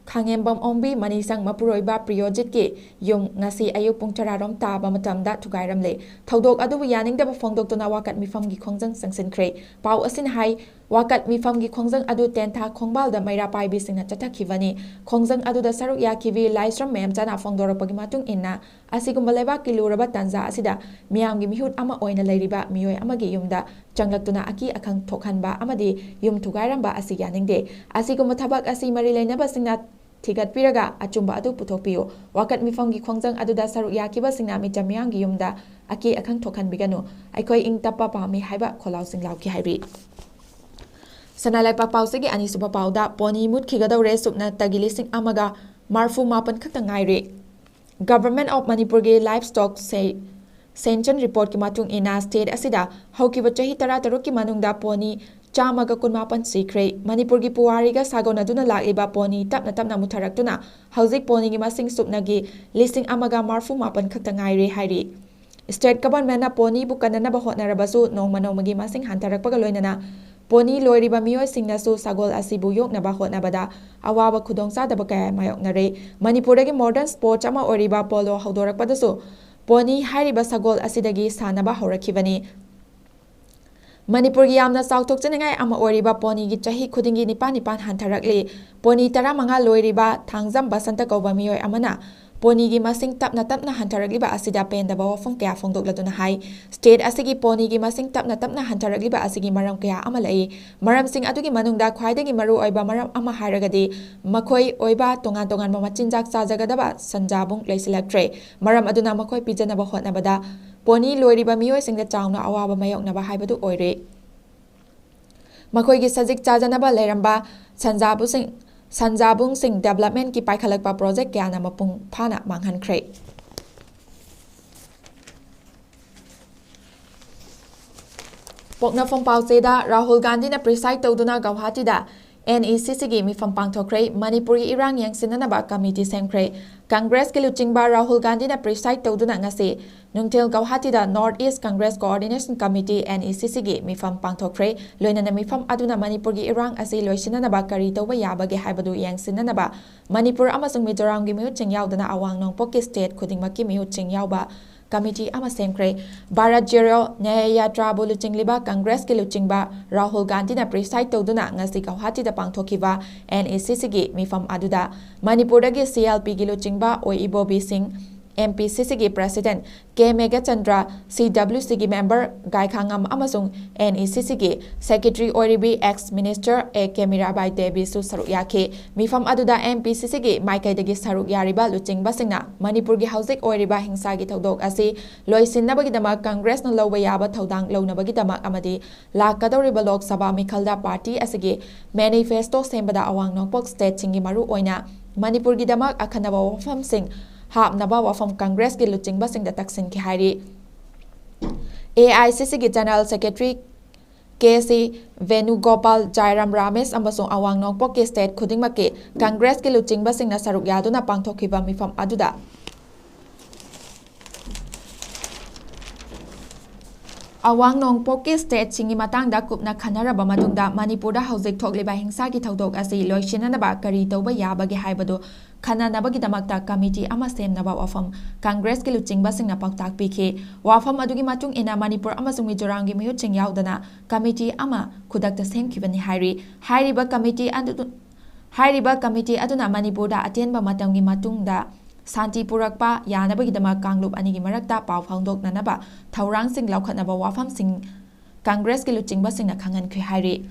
ꯈꯥꯉꯦꯝꯕꯝ ꯑꯣꯡꯕꯤ ꯃꯅꯤꯁꯪ ꯃꯄꯨꯔꯣꯏꯕ ꯄ꯭ꯔꯤꯌꯣꯖꯤꯠꯀꯤ ꯌꯨꯝ ꯉꯁꯤ ꯑꯌꯨꯛ ꯄꯨꯡ ꯇꯔꯥꯔꯣꯝ ꯇꯥꯕ ꯃꯇꯝꯗ ꯊꯨꯒꯥꯏꯔꯝꯂꯦ꯫ ꯊꯧꯗꯣꯛ ꯑꯗꯨꯕꯨ ꯌꯥꯅꯤꯡꯗꯕ ꯐꯣꯡꯗꯣꯛꯇꯨꯅ ꯋꯥꯀꯠ ꯃꯤꯐꯝꯒꯤ ꯈꯣꯡꯖꯪ ꯆꯪꯁꯤꯟꯈ꯭ꯔꯦ꯫ ꯄꯥꯎ ꯑꯁꯤꯅ ꯍꯥꯏ, ꯋꯥꯀꯠ ꯃꯤꯐꯝꯒꯤ ꯈꯣꯡꯖꯪ ꯑꯗꯨ ꯇꯦꯟꯊꯥ ꯈꯣꯡꯕꯥꯜꯗ ꯃꯩꯔꯥ ꯄꯥꯏꯕꯤꯁꯤꯡꯅ ꯆꯠꯊꯈꯤꯕꯅꯤ꯫ ꯈꯣꯡꯖꯪ ꯑꯗꯨꯗ ꯁꯔꯨꯛ ꯌꯥꯈꯤꯕꯤ ꯂꯥꯏꯁ꯭ꯔꯝ ꯃꯦꯝꯆꯥꯅ ꯐꯣꯡꯗꯣꯔꯛꯄꯒꯤ ꯃꯇꯨꯡ ꯏꯟꯅ, ꯑꯁꯤꯒꯨꯝꯕ ꯂꯩꯕꯥꯛꯀꯤ ꯂꯨꯔꯕ ꯇꯥꯟꯖꯥ ꯑꯁꯤꯗ ꯃꯤꯌꯥꯝꯒꯤ ꯃꯤꯍꯨꯠ ꯑꯃ ꯑꯣꯏꯅ ꯂꯩꯔꯤꯕ ꯃꯤꯑꯣꯏ ꯑꯃꯒꯤ ꯌꯨꯝꯗ ꯆꯪꯂꯛꯇꯨꯅ ꯑꯀꯤ ꯑꯈꯪ ꯊꯣꯛꯍꯟꯕ ꯑꯃꯗꯤ ꯌꯨꯝ ꯊꯨꯒꯥꯏꯔꯝꯕ ꯑꯁꯤ ꯌꯥꯅꯤꯡꯗꯦ꯫ ꯑꯁꯤꯒꯨꯝꯕ ꯊꯕꯛ ꯑꯁꯤ ꯃꯔꯤ ꯂꯩꯅꯕꯁꯤꯡꯅ ꯊꯤꯒꯠꯄꯤꯔꯒ ꯑꯆꯨꯝꯕ ꯑꯗꯨ ꯄꯨꯊꯣꯛꯄꯤꯌꯨ꯫ ꯋꯥꯀꯠ ꯃꯤꯐꯝꯒꯤ ꯈꯣꯡꯖꯪ ꯑꯗꯨꯗ ꯁꯔꯨꯛ ꯌꯥꯈꯤꯕꯁꯤꯡꯅ ꯃꯤꯆꯝ ꯃꯤꯌꯥꯝꯒꯤ ꯌꯨꯝꯗ ꯑꯀꯤ ꯑꯈꯪ ꯊꯣꯛꯍꯟꯕꯤꯒꯅꯨ꯫ ꯑꯩꯈꯣꯏ ꯏꯪ ꯇꯞꯄ ꯄꯥꯝꯃꯤ ꯍꯥꯏꯕ ꯈꯣꯜꯂꯥꯎꯁꯤꯡ ꯂꯥꯎꯈꯤ ꯍꯥꯏꯔꯤ꯫ ꯁꯅꯥ ꯂꯩꯄꯥꯛ ꯄꯥꯎꯆꯦꯒꯤ ꯑꯅꯤꯁꯨꯕ ꯄꯥꯎꯗ, ꯄꯣꯅꯤ ꯃꯨꯠꯈꯤꯒꯗꯧꯔꯦ, ꯁꯨꯞꯅꯇꯒꯤ ꯂꯤꯁꯤꯡ ꯑꯃꯒ ꯃꯔꯐꯨ ꯃꯥꯄꯟ ꯈꯛꯇ ꯉꯥꯏꯔꯦ꯫ Government of ꯃꯅꯤꯄꯨꯔꯒꯤ livestock ꯁꯦ-, sanction report ꯀꯤ ꯃꯇꯨꯡ ꯏꯟꯅ, state ꯑꯁꯤꯗ ꯍꯧꯈꯤꯕ ꯆꯍꯤ ꯇꯔꯥꯇꯔꯨꯛꯀꯤ ꯃꯅꯨꯡꯗ ꯄꯣꯅꯤ ꯆꯥꯝꯃꯒ ꯀꯨꯟꯃꯥꯄꯟ ꯁꯤꯈ꯭ꯔꯦ꯫ ꯃꯅꯤꯄꯨꯔꯒꯤ ꯄꯨꯋꯥꯔꯤꯒ ꯁꯥꯒꯣꯟꯅꯗꯨꯅ ꯂꯥꯛꯂꯤꯕ ꯄꯣꯅꯤ ꯇꯞꯅ ꯇꯞꯅ ꯃꯨꯠꯊꯔꯛꯇꯨꯅ ꯍꯧꯖꯤꯛ ꯄꯣꯅꯤꯒꯤ ꯃꯁꯤꯡ ꯁꯨꯞꯅꯒꯤ ꯂꯤꯁꯤꯡ ꯑꯃꯒ ꯃꯔꯐꯨ ꯃꯥꯄꯟ ꯈꯛꯇ ꯉꯥꯏꯔꯦ ꯍꯥꯏꯔꯤ꯫ State government ꯅ ꯄꯣꯅꯤꯕꯨ ꯀꯟꯅꯅꯕ ꯍꯣꯠꯅꯔꯕꯁꯨ, ꯅꯣꯡꯃ ꯅꯣꯡꯃꯒꯤ ꯃꯁꯤꯡ ꯍꯟꯊꯔꯛꯄꯒ ꯂꯣꯏꯅꯅ ꯄꯣꯅꯤ ꯂꯣꯏꯔꯤꯕ ꯃꯤꯑꯣꯏꯁꯤꯡꯅꯁꯨ ꯁꯒꯣꯜ ꯑꯁꯤꯕꯨ ꯌꯣꯛꯅꯕ ꯍꯣꯠꯅꯕꯗ ꯑꯋꯥꯕ ꯈꯨꯗꯣꯡꯆꯥꯗꯕ ꯀꯌꯥ ꯃꯥꯌꯣꯛꯅꯔꯦ꯫ ꯃꯅꯤꯄꯨꯔꯗꯒꯤ modern sports ꯑꯃ ꯑꯣꯏꯔꯤꯕ polo ꯍꯧꯗꯣꯔꯛꯄꯗꯁꯨ ꯄꯣꯅꯤ ꯍꯥꯏꯔꯤꯕ ꯁꯒꯣꯜ ꯑꯁꯤꯗꯒꯤ ꯁꯥꯟꯅꯕ ꯍꯧꯔꯛꯈꯤꯕꯅꯤ꯫ ꯃꯅꯤꯄꯨꯔꯒꯤ ꯌꯥꯝꯅ ꯆꯥꯎꯊꯣꯛꯆꯅꯤꯡꯉꯥꯏ ꯑꯃ ꯑꯣꯏꯔꯤꯕ ꯄꯣꯅꯤꯒꯤ ꯆꯍꯤ ꯈꯨꯗꯤꯡꯒꯤ ꯅꯤꯄꯥꯟ ꯅꯤꯄꯥꯟ ꯍꯟꯊꯔꯛꯂꯤ꯫ ꯄꯣꯅꯤ ꯇꯔꯥꯃꯉꯥ ꯂꯣꯏꯔꯤꯕ ꯊꯥꯡꯖꯝ ꯕꯁꯟꯇ ꯀꯧꯕ ꯃꯤꯑꯣꯏ ꯑꯃꯅ ꯄꯣꯅꯤꯒꯤ ꯃꯁꯤꯡ ꯇꯞꯅ ꯇꯞꯅ ꯍꯟꯊꯔꯛꯂꯤꯕ ꯑꯁꯤꯗ ꯄꯦꯟꯗꯕ ꯋꯥꯐꯝ ꯀꯌꯥ ꯐꯣꯡꯗꯣꯛꯂꯗꯨꯅ ꯍꯥꯏ, state ꯑꯁꯤꯒꯤ ꯄꯣꯅꯤꯒꯤ ꯃꯁꯤꯡ ꯇꯞꯅ ꯇꯞꯅ ꯍꯟꯊꯔꯛꯂꯤꯕ ꯑꯁꯤꯒꯤ ꯃꯔꯝ ꯀꯌꯥ ꯑꯃ ꯂꯩ꯫ ꯃꯔꯝꯁꯤꯡ ꯑꯗꯨꯒꯤ ꯃꯅꯨꯡꯗ ꯈ꯭ꯋꯥꯏꯗꯒꯤ ꯃꯔꯨ ꯑꯣꯏꯕ ꯃꯔꯝ ꯑꯃ ꯍꯥꯏꯔꯒꯗꯤ ꯃꯈꯣꯏ ꯑꯣꯏꯕ ꯇꯣꯉꯥꯟ ꯇꯣꯉꯥꯟꯕ ꯃꯆꯤꯟꯖꯥꯛ ꯆꯥꯖꯒꯗꯕ ꯁꯟꯖꯥꯕꯨꯡ ꯂꯩꯁꯤꯜꯂꯛꯇ꯭ꯔꯦ꯫ ꯃꯔꯝ ꯑꯗꯨꯅ ꯃꯈꯣꯏ ꯄꯤꯖꯅꯕ ꯍꯣꯠꯅꯕꯗ ꯄꯣꯅꯤ ꯂꯣꯏꯔꯤꯕ ꯃꯤꯑꯣꯏꯁꯤꯡꯗ ꯆꯥꯎꯅ ꯑꯋꯥꯕ ꯃꯥꯌꯣꯛꯅꯕ ꯍꯥꯏꯕꯗꯨ ꯑꯣꯏꯔꯦ꯫ ꯃꯈꯣꯏꯒꯤ ꯁꯖꯤꯛ ꯆꯥꯖꯅꯕ ꯂꯩꯔꯝꯕ ꯁꯟꯖꯥꯕꯨꯁꯤꯡ-, ꯁꯟꯖꯥꯕꯨꯡꯁꯤꯡ development ꯀꯤ ꯄꯥꯏꯈꯠꯂꯛꯄ project ꯀꯌꯥꯅ ꯃꯄꯨꯡ ꯐꯥꯅ ꯃꯥꯡꯍꯟꯈ꯭ꯔꯦ꯫ ꯄꯣꯛꯅꯐꯝ ꯄꯥꯎꯆꯦꯗ ꯔꯥꯍꯨꯜ ꯒꯥꯟꯙꯤꯅ preside ꯇꯧꯗꯨꯅ ꯒꯧꯍꯥꯇꯤꯗ NECC ꯒꯤ ꯃꯤꯐꯝ ꯄꯥꯡꯊꯣꯛꯈ꯭ꯔꯦ꯫ ꯃꯅꯤꯄꯨꯔꯒꯤ ꯏꯔꯥꯡ ꯌꯦꯡꯁꯤꯟꯅꯅꯕ committee ꯁꯦꯝꯈ꯭ꯔꯦ꯫ ꯀꯪꯒ꯭ꯔꯦꯁꯀꯤ ꯂꯨꯆꯤꯡꯕ ꯔꯥꯍꯨꯜ ꯒꯥꯟꯙꯤꯅ preside ꯇꯧꯗꯨꯅ ꯉꯁꯤ ꯅꯨꯡꯊꯤꯜ ꯒꯧꯍꯥꯇꯤꯗ North East Congress Coordination Committee, N E C C ꯒꯤ ꯃꯤꯐꯝ ꯄꯥꯡꯊꯣꯛꯈ꯭ꯔꯦ꯫ ꯂꯣꯏꯅꯅ ꯃꯤꯐꯝ ꯑꯗꯨꯅ ꯃꯅꯤꯄꯨꯔꯒꯤ ꯏꯔꯥꯡ ꯑꯁꯤ ꯂꯣꯏꯁꯤꯟꯅꯅꯕ ꯀꯔꯤ ꯇꯧꯕ ꯌꯥꯕꯒꯦ ꯍꯥꯏꯕꯗꯨ ꯌꯦꯡꯁꯤꯟꯅꯅꯕ ꯃꯅꯤꯄꯨꯔ ꯑꯃꯁꯨꯡ ꯃꯤꯖꯣꯔꯥꯝꯒꯤ ꯃꯤꯍꯨꯠꯁꯤꯡ ꯌꯥꯎꯗꯅ ꯑꯋꯥꯡ ꯅꯣꯡꯄꯣꯛꯀꯤ state ꯈꯨꯗꯤꯡꯃꯛꯀꯤ ꯃꯤꯍꯨꯠꯁꯤꯡ ꯌꯥꯎꯕ committee ꯑꯃ ꯁꯦꯝꯈ꯭ꯔꯦ꯫ ꯚꯥꯔꯠ ꯖꯣꯔꯣ ꯅ꯭ꯌꯥꯌ ꯌꯥꯇ꯭ꯔꯥꯕꯨ ꯂꯨꯆꯤꯡꯂꯤꯕ ꯀꯪꯒ꯭ꯔꯦꯁꯀꯤ ꯂꯨꯆꯤꯡꯕ ꯔꯥꯍꯨꯜ ꯒꯥꯟꯙꯤꯅ preside ꯇꯧꯗꯨꯅ ꯉꯁꯤ ꯒꯧꯍꯥꯇꯤꯗ ꯄꯥꯡꯊꯣꯛꯈꯤꯕ N E C C ꯒꯤ ꯃꯤꯐꯝ ꯑꯗꯨꯗ ꯃꯅꯤꯄꯨꯔꯗꯒꯤ C L P ꯒꯤ ꯂꯨꯆꯤꯡꯕ ꯑꯣꯏ ꯏꯕꯣꯕꯤ ꯁꯤꯡ, M P C C ꯒꯤ president K Meghachandra, C W C ꯒꯤ member ꯒꯥꯏꯈꯥꯉꯝ ꯑꯃꯁꯨꯡ N E C C ꯒꯤ secretary ꯑꯣꯏꯔꯤꯕꯤ ex minister A K Mirabai ꯗꯦꯕꯤꯁꯨ ꯁꯔꯨꯛ ꯌꯥꯈꯤ꯫ ꯃꯤꯐꯝ ꯑꯗꯨꯗ M P C C ꯒꯤ ꯃꯥꯏꯀꯩꯗꯒꯤ ꯁꯔꯨꯛ ꯌꯥꯔꯤꯕ ꯂꯨꯆꯤꯡꯕꯁꯤꯡꯅ ꯃꯅꯤꯄꯨꯔꯒꯤ ꯍꯧꯖꯤꯛ ꯑꯣꯏꯔꯤꯕ ꯍꯤꯡꯁꯥꯒꯤ ꯊꯧꯗꯣꯛ ꯑꯁꯤ ꯂꯣꯏꯁꯤꯟꯅꯕꯒꯤꯗꯃꯛ ꯀꯪꯒ꯭ꯔꯦꯁꯅ ꯂꯧꯕ ꯌꯥꯕ ꯊꯧꯗꯥꯡ ꯂꯧꯅꯕꯒꯤꯗꯃꯛ ꯑꯃꯗꯤ ꯂꯥꯛꯀꯗꯧꯔꯤꯕ ꯂꯣꯛ ꯁꯚꯥ ꯃꯤꯈꯜꯗ party ꯑꯁꯤꯒꯤ manifesto ꯁꯦꯝꯕꯗ ꯑꯋꯥꯡ ꯅꯣꯡꯄꯣꯛ stateꯁꯤꯡꯒꯤ ꯃꯔꯨꯑꯣꯏꯅ ꯃꯅꯤꯄꯨꯔꯒꯤꯗꯃꯛ ꯑꯈꯟꯅꯕ ꯋꯥꯐꯝꯁꯤꯡ ꯍꯥꯞꯅꯕ ꯋꯥꯐꯝ ꯀꯪꯒ꯭ꯔꯦꯁꯀꯤ ꯂꯨꯆꯤꯡꯕꯁꯤꯡꯗ ꯇꯛꯁꯤꯟꯈꯤ ꯍꯥꯏꯔꯤ꯫ A I C C ꯒꯤ general secretary K C ꯚꯦꯅꯨꯒꯣꯄꯥꯜ, ꯖꯥꯏꯔꯥꯝ Ramesh ꯑꯃꯁꯨꯡ ꯑꯋꯥꯡ ꯅꯣꯡꯄꯣꯛꯀꯤ state ꯈꯨꯗꯤꯡꯃꯛꯀꯤ ꯀꯪꯒ꯭ꯔꯦꯁꯀꯤ ꯂꯨꯆꯤꯡꯕꯁꯤꯡꯅ ꯁꯔꯨꯛ ꯌꯥꯗꯨꯅ ꯄꯥꯡꯊꯣꯛꯈꯤꯕ ꯃꯤꯐꯝ ꯑꯗꯨꯗ ꯑꯋꯥꯡ ꯅꯣꯡꯄꯣꯛꯀꯤ stateꯁꯤꯡꯒꯤ ꯃꯇꯥꯡꯗ ꯀꯨꯞꯅ ꯈꯟꯅꯔꯕ ꯃꯇꯨꯡꯗ ꯃꯅꯤꯄꯨꯔꯗ ꯍꯧꯖꯤꯛ ꯊꯣꯛꯂꯤꯕ ꯍꯤꯡꯁꯥꯒꯤ ꯊꯧꯗꯣꯛ ꯑꯁꯤ ꯂꯣꯏꯁꯤꯟꯅꯅꯕ ꯀꯔꯤ ꯇꯧꯕ ꯌꯥꯕꯒꯦ ꯍꯥꯏꯕꯗꯨ ꯈꯟꯅꯅꯕꯒꯤꯗꯃꯛꯇ committee ꯑꯃ ꯁꯦꯝꯅꯕ ꯋꯥꯐꯝ ꯀꯪꯒ꯭ꯔꯦꯁꯀꯤ ꯂꯨꯆꯤꯡꯕꯁꯤꯡꯅ ꯄꯥꯎꯇꯥꯛ ꯄꯤꯈꯤ꯫ ꯋꯥꯐꯝ ꯑꯗꯨꯒꯤ ꯃꯇꯨꯡ ꯏꯟꯅ ꯃꯅꯤꯄꯨꯔ ꯑꯃꯁꯨꯡ ꯃꯤꯖꯣꯔꯥꯝꯒꯤ ꯃꯤꯍꯨꯠꯁꯤꯡ ꯌꯥꯎꯗꯅ committee ꯑꯃ ꯈꯨꯗꯛꯇ ꯁꯦꯝꯈꯤꯕꯅꯤ ꯍꯥꯏꯔꯤ꯫ ꯍꯥꯏꯔꯤꯕ committee ꯑꯗꯨ, ꯍꯥꯏꯔꯤꯕ committee ꯑꯗꯨꯅ ꯃꯅꯤꯄꯨꯔꯗ ꯑꯇꯦꯟꯕ ꯃꯇꯝꯒꯤ ꯃꯇꯨꯡꯗ ꯁꯥꯟꯇꯤ ꯄꯨꯔꯛꯄ ꯌꯥꯅꯕꯒꯤꯗꯃꯛ ꯀꯥꯡꯂꯨꯞ ꯑꯅꯤꯒꯤ ꯃꯔꯛꯇ ꯄꯥꯎ ꯐꯥꯎꯗꯣꯛꯅꯅꯕ ꯊꯧꯔꯥꯡꯁꯤꯡ ꯂꯧꯈꯠꯅꯕ ꯋꯥꯐꯝꯁꯤꯡ ꯀꯪꯒ꯭ꯔꯦꯁꯀꯤ ꯂꯨꯆꯤꯡꯕꯁꯤꯡꯅ ꯈꯪꯍꯟꯈꯤ ꯍꯥꯏꯔꯤ꯫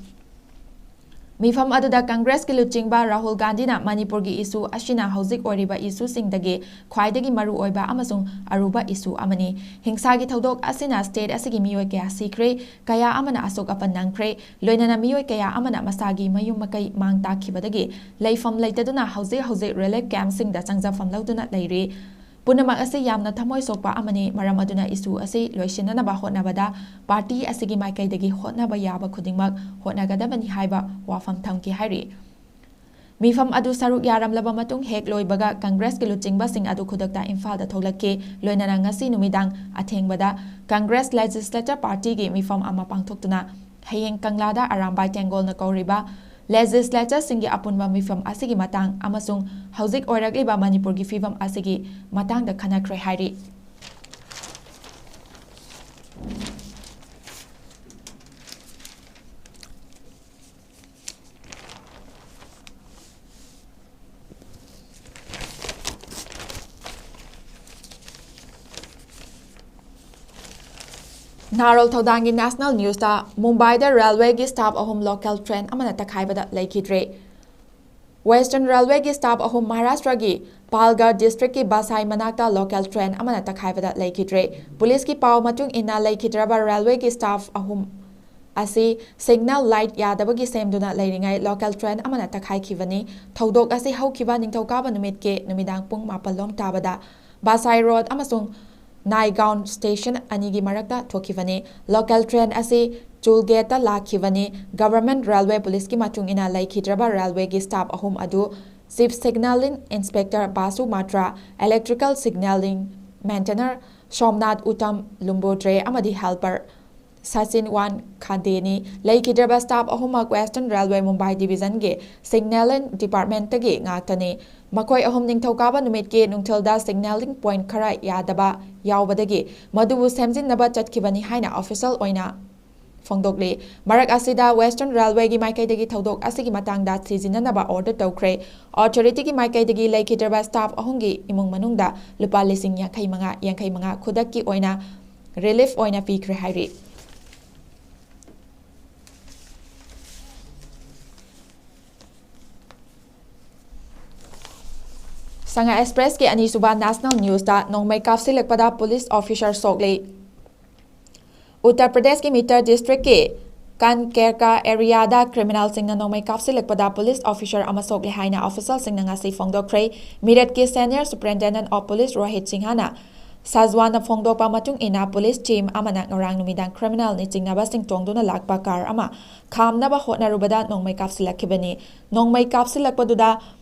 ꯃꯤꯐꯝ ꯑꯗꯨꯗ ꯀꯪꯒ꯭ꯔꯦꯁꯀꯤ ꯂꯨꯆꯤꯡꯕ ꯔꯥꯍꯨꯜ ꯒꯥꯟꯙꯤꯅ ꯃꯅꯤꯄꯨꯔꯒꯤ issue ꯑꯁꯤꯅ ꯍꯧꯖꯤꯛ ꯑꯣꯏꯔꯤꯕ issueꯁꯤꯡꯗꯒꯤ ꯈ꯭ꯋꯥꯏꯗꯒꯤ ꯃꯔꯨꯑꯣꯏꯕ ꯑꯃꯁꯨꯡ ꯑꯔꯨꯕ issue ꯑꯃꯅꯤ꯫ ꯍꯤꯡꯁꯥꯒꯤ ꯊꯧꯗꯣꯛ ꯑꯁꯤꯅ state ꯑꯁꯤꯒꯤ ꯃꯤꯑꯣꯏ ꯀꯌꯥ ꯁꯤꯈ꯭ꯔꯦ, ꯀꯌꯥ ꯑꯃꯅ ꯑꯁꯣꯛ ꯑꯄꯟ ꯅꯪꯈ꯭ꯔꯦ, ꯂꯣꯏꯅꯅ ꯃꯤꯑꯣꯏ ꯀꯌꯥ ꯑꯃꯅ ꯃꯁꯥꯒꯤ ꯃꯌꯨꯝ ꯃꯀꯩ ꯃꯥꯡ ꯇꯥꯛꯈꯤꯕꯗꯒꯤ ꯂꯩꯐꯝ ꯂꯩꯇꯗꯨꯅ ꯍꯧꯖꯤꯛ ꯍꯧꯖꯤꯛ relief campꯁꯤꯡꯗ ꯆꯪꯖꯐꯝ ꯂꯧꯗꯨꯅ ꯂꯩꯔꯤ꯫ ꯄꯨꯝꯅꯃꯛ ꯑꯁꯤ ꯌꯥꯝꯅ ꯊꯃꯣꯏ ꯁꯣꯛꯄ ꯑꯃꯅꯤ, ꯃꯔꯝ ꯑꯗꯨꯅ issue ꯑꯁꯤ ꯂꯣꯏꯁꯤꯟꯅꯅꯕ ꯍꯣꯠꯅꯕꯗ party ꯑꯁꯤꯒꯤ ꯃꯥꯏꯀꯩꯗꯒꯤ ꯍꯣꯠꯅꯕ ꯌꯥꯕ ꯈꯨꯗꯤꯡꯃꯛ ꯍꯣꯠꯅꯒꯗꯕꯅꯤ ꯍꯥꯏꯕ ꯋꯥꯐꯝ ꯊꯝꯈꯤ ꯍꯥꯏꯔꯤ꯫ ꯃꯤꯐꯝ ꯑꯗꯨ ꯁꯔꯨꯛ ꯌꯥꯔꯝꯂꯕ ꯃꯇꯨꯡ ꯍꯦꯛ ꯂꯣꯏꯕꯒ ꯀꯪꯒ꯭ꯔꯦꯁꯀꯤ ꯂꯨꯆꯤꯡꯕꯁꯤꯡ ꯑꯗꯨ ꯈꯨꯗꯛꯇ ꯏꯝꯐꯥꯜꯗ ꯊꯣꯛꯂꯛꯈꯤ꯫ ꯂꯣꯏꯅꯅ ꯉꯁꯤ ꯅꯨꯃꯤꯗꯥꯡ ꯑꯊꯦꯡꯕꯗ ꯀꯪꯒ꯭ꯔꯦꯁ ꯂꯦꯖꯤꯁꯂꯦꯆꯔ ꯄꯥꯔꯇꯤꯒꯤ ꯃꯤꯐꯝ ꯑꯃ ꯄꯥꯡꯊꯣꯛꯇꯨꯅ ꯍꯌꯦꯡ ꯀꯪꯂꯥꯗ ꯑꯔꯥꯝꯕꯥꯏ ꯇꯦꯡꯒꯣꯜꯅ ꯀꯧꯔꯤꯕ ꯂꯦꯖꯤꯁꯂꯦꯆꯔꯁꯤꯡꯒꯤ ꯑꯄꯨꯟꯕ ꯃꯤꯐꯝ ꯑꯁꯤꯒꯤ ꯃꯇꯥꯡ ꯑꯃꯁꯨꯡ ꯍꯧꯖꯤꯛ ꯑꯣꯏꯔꯛꯂꯤꯕ ꯃꯅꯤꯄꯨꯔꯒꯤ ꯐꯤꯕꯝ ꯑꯁꯤꯒꯤ ꯃꯇꯥꯡꯗ ꯈꯟꯅꯈ꯭ꯔꯦ ꯍꯥꯏꯔꯤ꯫ ꯅꯍꯥꯔꯣꯜ ꯊꯧꯗꯥꯡꯒꯤ ꯅꯦꯁꯅꯦꯜ ꯅ꯭ꯌꯨꯁꯇ ꯃꯨꯝꯕꯥꯏꯗ ꯔꯦꯜꯋꯦꯒꯤ ꯁ꯭ꯇꯥꯐ ꯑꯍꯨꯝ ꯂꯣꯀꯦꯜ ꯇ꯭ꯔꯦꯟ ꯑꯃꯅ ꯇꯛꯈꯥꯏꯕꯗ ꯂꯩꯈꯤꯗ꯭ꯔꯦ꯫ ꯋꯦꯁꯇꯔꯟ ꯔꯦꯜꯋꯦꯒꯤ ꯁ꯭ꯇꯥꯐ ꯑꯍꯨꯝ ꯃꯍꯥꯔꯥꯁꯇ꯭ꯔꯒꯤ ꯄꯥꯜꯒꯔ ꯗꯤꯁꯇ꯭ꯔꯤꯛꯀꯤ ꯕꯁꯥꯏ ꯃꯅꯥꯛꯇ ꯂꯣꯀꯦꯜ ꯇ꯭ꯔꯦꯟ ꯑꯃꯅ ꯇꯛꯈꯥꯏꯕꯗ ꯂꯩꯈꯤꯗ꯭ꯔꯦ꯫ ꯄꯨꯂꯤꯁꯀꯤ ꯄꯥꯎ ꯃꯇꯨꯡ ꯏꯟꯅ ꯂꯩꯈꯤꯗ꯭ꯔꯕ ꯔꯦꯜꯋꯦꯒꯤ ꯁ꯭ꯇꯥꯐ ꯑꯍꯨꯝ ꯑꯁꯤ ꯁꯤꯒꯅꯦꯜ ꯂꯥꯏꯠ ꯌꯥꯗꯕꯒꯤ ꯁꯦꯝꯗꯨꯅ ꯂꯩꯔꯤꯉꯩ ꯂꯣꯀꯦꯜ ꯇ꯭ꯔꯦꯟ ꯑꯃꯅ ꯇꯛꯈꯥꯏꯈꯤꯕꯅꯤ꯫ ꯊꯧꯗꯣꯛ ꯑꯁꯤ ꯍꯧꯈꯤꯕ ꯅꯤꯡꯊꯧꯀꯥꯕ ꯅꯨꯃꯤꯠꯀꯤ ꯅꯨꯃꯤꯗꯥꯡ ꯄꯨꯡ ꯃꯥꯄꯜ ꯂꯣꯝ ꯇꯥꯕꯗ ꯕꯁꯥꯏ ꯔꯣꯗ ꯑꯃꯁꯨꯡ ꯅꯥꯏꯒꯥꯎꯟ ꯁ꯭ꯇꯦꯁꯟ ꯑꯅꯤꯒꯤ ꯃꯔꯛꯇ ꯊꯣꯛꯈꯤꯕꯅꯤ꯫ ꯂꯣꯀꯦꯜ ꯇ꯭ꯔꯦꯟ ꯑꯁꯤ ꯆꯨꯜꯒꯦꯠꯇ ꯂꯥꯛꯈꯤꯕꯅꯤ꯫ ꯒꯚꯔꯟꯃꯦꯟꯠ ꯔꯦꯜꯋꯦ ꯄꯨꯂꯤꯁꯀꯤ ꯃꯇꯨꯡ ꯏꯟꯅ ꯂꯩꯈꯤꯗ꯭ꯔꯕ ꯔꯦꯜꯋꯦꯒꯤ ꯁ꯭ꯇꯥꯐ ꯑꯍꯨꯝ ꯑꯗꯨ ꯆꯤꯐ ꯁꯤꯒꯅꯦꯂꯤꯡ ꯏꯟꯁꯄꯦꯛꯇꯔ ꯕꯥꯁꯨ ꯃꯥꯇ꯭ꯔꯥ, electrical signalling maintainer Somnath Uttam ꯂꯨꯝꯕꯣꯗ꯭ꯔꯦ ꯑꯃꯗꯤ ꯍꯦꯜꯄꯔ ꯁꯆꯤꯟ ꯋꯥꯟ ꯈꯥꯗꯦꯅꯤ꯫ ꯂꯩꯈꯤꯗ꯭ꯔꯕ ꯁ꯭ꯇꯥꯐ ꯑꯍꯨꯝꯃꯛ ꯋꯦꯁꯇꯔꯟ ꯔꯦꯜꯋꯦ ꯃꯨꯝꯕꯥꯏ ꯗꯤꯕꯤꯖꯟꯒꯤ ꯁꯤꯒꯅꯦꯂꯤꯡ ꯗꯤꯄꯥꯔꯠꯃꯦꯟꯠꯇꯒꯤ ꯉꯥꯛꯇꯅꯤ꯫ ꯃꯈꯣꯏ ꯑꯍꯨꯝ ꯅꯤꯡꯊꯧꯀꯥꯕ ꯅꯨꯃꯤꯠꯀꯤ ꯅꯨꯡꯊꯤꯜꯗ ꯁꯤꯒꯅꯦꯂꯤꯡ ꯄꯣꯏꯟꯠ ꯈꯔ ꯌꯥꯗꯕ ꯌꯥꯎꯕꯗꯒꯤ ꯃꯗꯨꯕꯨ ꯁꯦꯝꯖꯤꯟꯅꯕ ꯆꯠꯈꯤꯕꯅꯤ ꯍꯥꯏꯅ ꯑꯣꯐꯤꯁꯤꯌꯦꯜ ꯑꯣꯏꯅ ꯐꯣꯡꯗꯣꯛꯂꯤ꯫ ꯃꯔꯛ ꯑꯁꯤꯗ ꯋꯦꯁꯇꯔꯟ ꯔꯦꯜꯋꯦꯒꯤ ꯃꯥꯏꯀꯩꯗꯒꯤ ꯊꯧꯗꯣꯛ ꯑꯁꯤꯒꯤ ꯃꯇꯥꯡꯗ ꯊꯤꯖꯤꯟꯅꯅꯕ ꯑꯣꯔꯗꯔ ꯇꯧꯈ꯭ꯔꯦ꯫ ꯑꯣꯊꯣꯔꯤꯇꯤꯒꯤ ꯃꯥꯏꯀꯩꯗꯒꯤ ꯂꯩꯈꯤꯗ꯭ꯔꯕ ꯁ꯭ꯇꯥꯐ ꯑꯍꯨꯝꯒꯤ ꯏꯃꯨꯡ ꯃꯅꯨꯡꯗ ꯂꯨꯄꯥ ꯂꯤꯁꯤꯡ ꯌꯥꯡꯈꯩ ꯃꯉꯥ, ꯌꯥꯡꯈꯩ ꯃꯉꯥ ꯈꯨꯗꯛꯀꯤ ꯑꯣꯏꯅ ꯔꯤꯂꯤꯐ ꯑꯣꯏꯅ ꯄꯤꯈ꯭ꯔꯦ ꯍꯥꯏꯔꯤ꯫ ꯁꯉꯥꯏ ꯑꯦꯛꯁꯄ꯭ꯔꯦꯁꯀꯤ ꯑꯅꯤꯁꯨꯕ ꯅꯦꯁꯅꯦꯜ ꯅ꯭ꯌꯨꯁꯇ ꯅꯣꯡꯃꯩ ꯀꯥꯞꯁꯤꯜꯂꯛꯄꯗ ꯄꯨꯂꯤꯁ ꯑꯣꯐꯤꯁꯥꯔ ꯁꯣꯛꯂꯤ꯫ ꯎꯠꯇꯔ ꯄ꯭ꯔꯗꯦꯁꯀꯤ ꯃꯤꯇꯔ ꯗꯤꯁꯇ꯭ꯔꯤꯛꯀꯤ ꯀꯟꯀꯦꯔꯀꯥ ꯑꯦꯔꯤꯌꯥꯗ ꯀ꯭ꯔꯤꯃꯤꯅꯦꯜꯁꯤꯡꯅ ꯅꯣꯡꯃꯩ ꯀꯥꯞꯁꯤꯜꯂꯛꯄꯗ ꯄꯨꯂꯤꯁ ꯑꯣꯐꯤꯁꯥꯔ ꯑꯃ ꯁꯣꯛꯂꯦ ꯍꯥꯏꯅ ꯑꯣꯐꯤꯁꯤꯌꯦꯜꯁꯤꯡꯅ ꯉꯁꯤ ꯐꯣꯡꯗꯣꯛꯈ꯭ꯔꯦ꯫ ꯃꯤꯔꯠꯀꯤ senior superintendent of police Rohit ꯁꯤꯡꯍꯅ ꯁꯥꯖꯋꯥꯟꯅ ꯐꯣꯡꯗꯣꯛꯄ ꯃꯇꯨꯡ ꯏꯟꯅ, ꯄꯨꯂꯤꯁ ꯇꯤꯝ ꯑꯃꯅ ꯉꯔꯥꯡ ꯅꯨꯃꯤꯗꯥꯡ ꯀ꯭ꯔꯤꯃꯤꯅꯦꯜꯅ ꯆꯤꯡꯅꯕꯁꯤꯡ ꯇꯣꯡꯗꯨꯅ ꯂꯥꯛꯄ ꯀꯥꯔ ꯑꯃ ꯈꯥꯝꯅꯕ ꯍꯣꯠꯅꯔꯨꯕꯗ ꯅꯣꯡꯃꯩ ꯀꯥꯞꯁꯤꯜꯂꯛꯈꯤꯕꯅꯤ꯫ ꯅꯣꯡꯃꯩ ꯀꯥꯞꯁꯤꯜꯂꯛꯄꯗꯨꯗ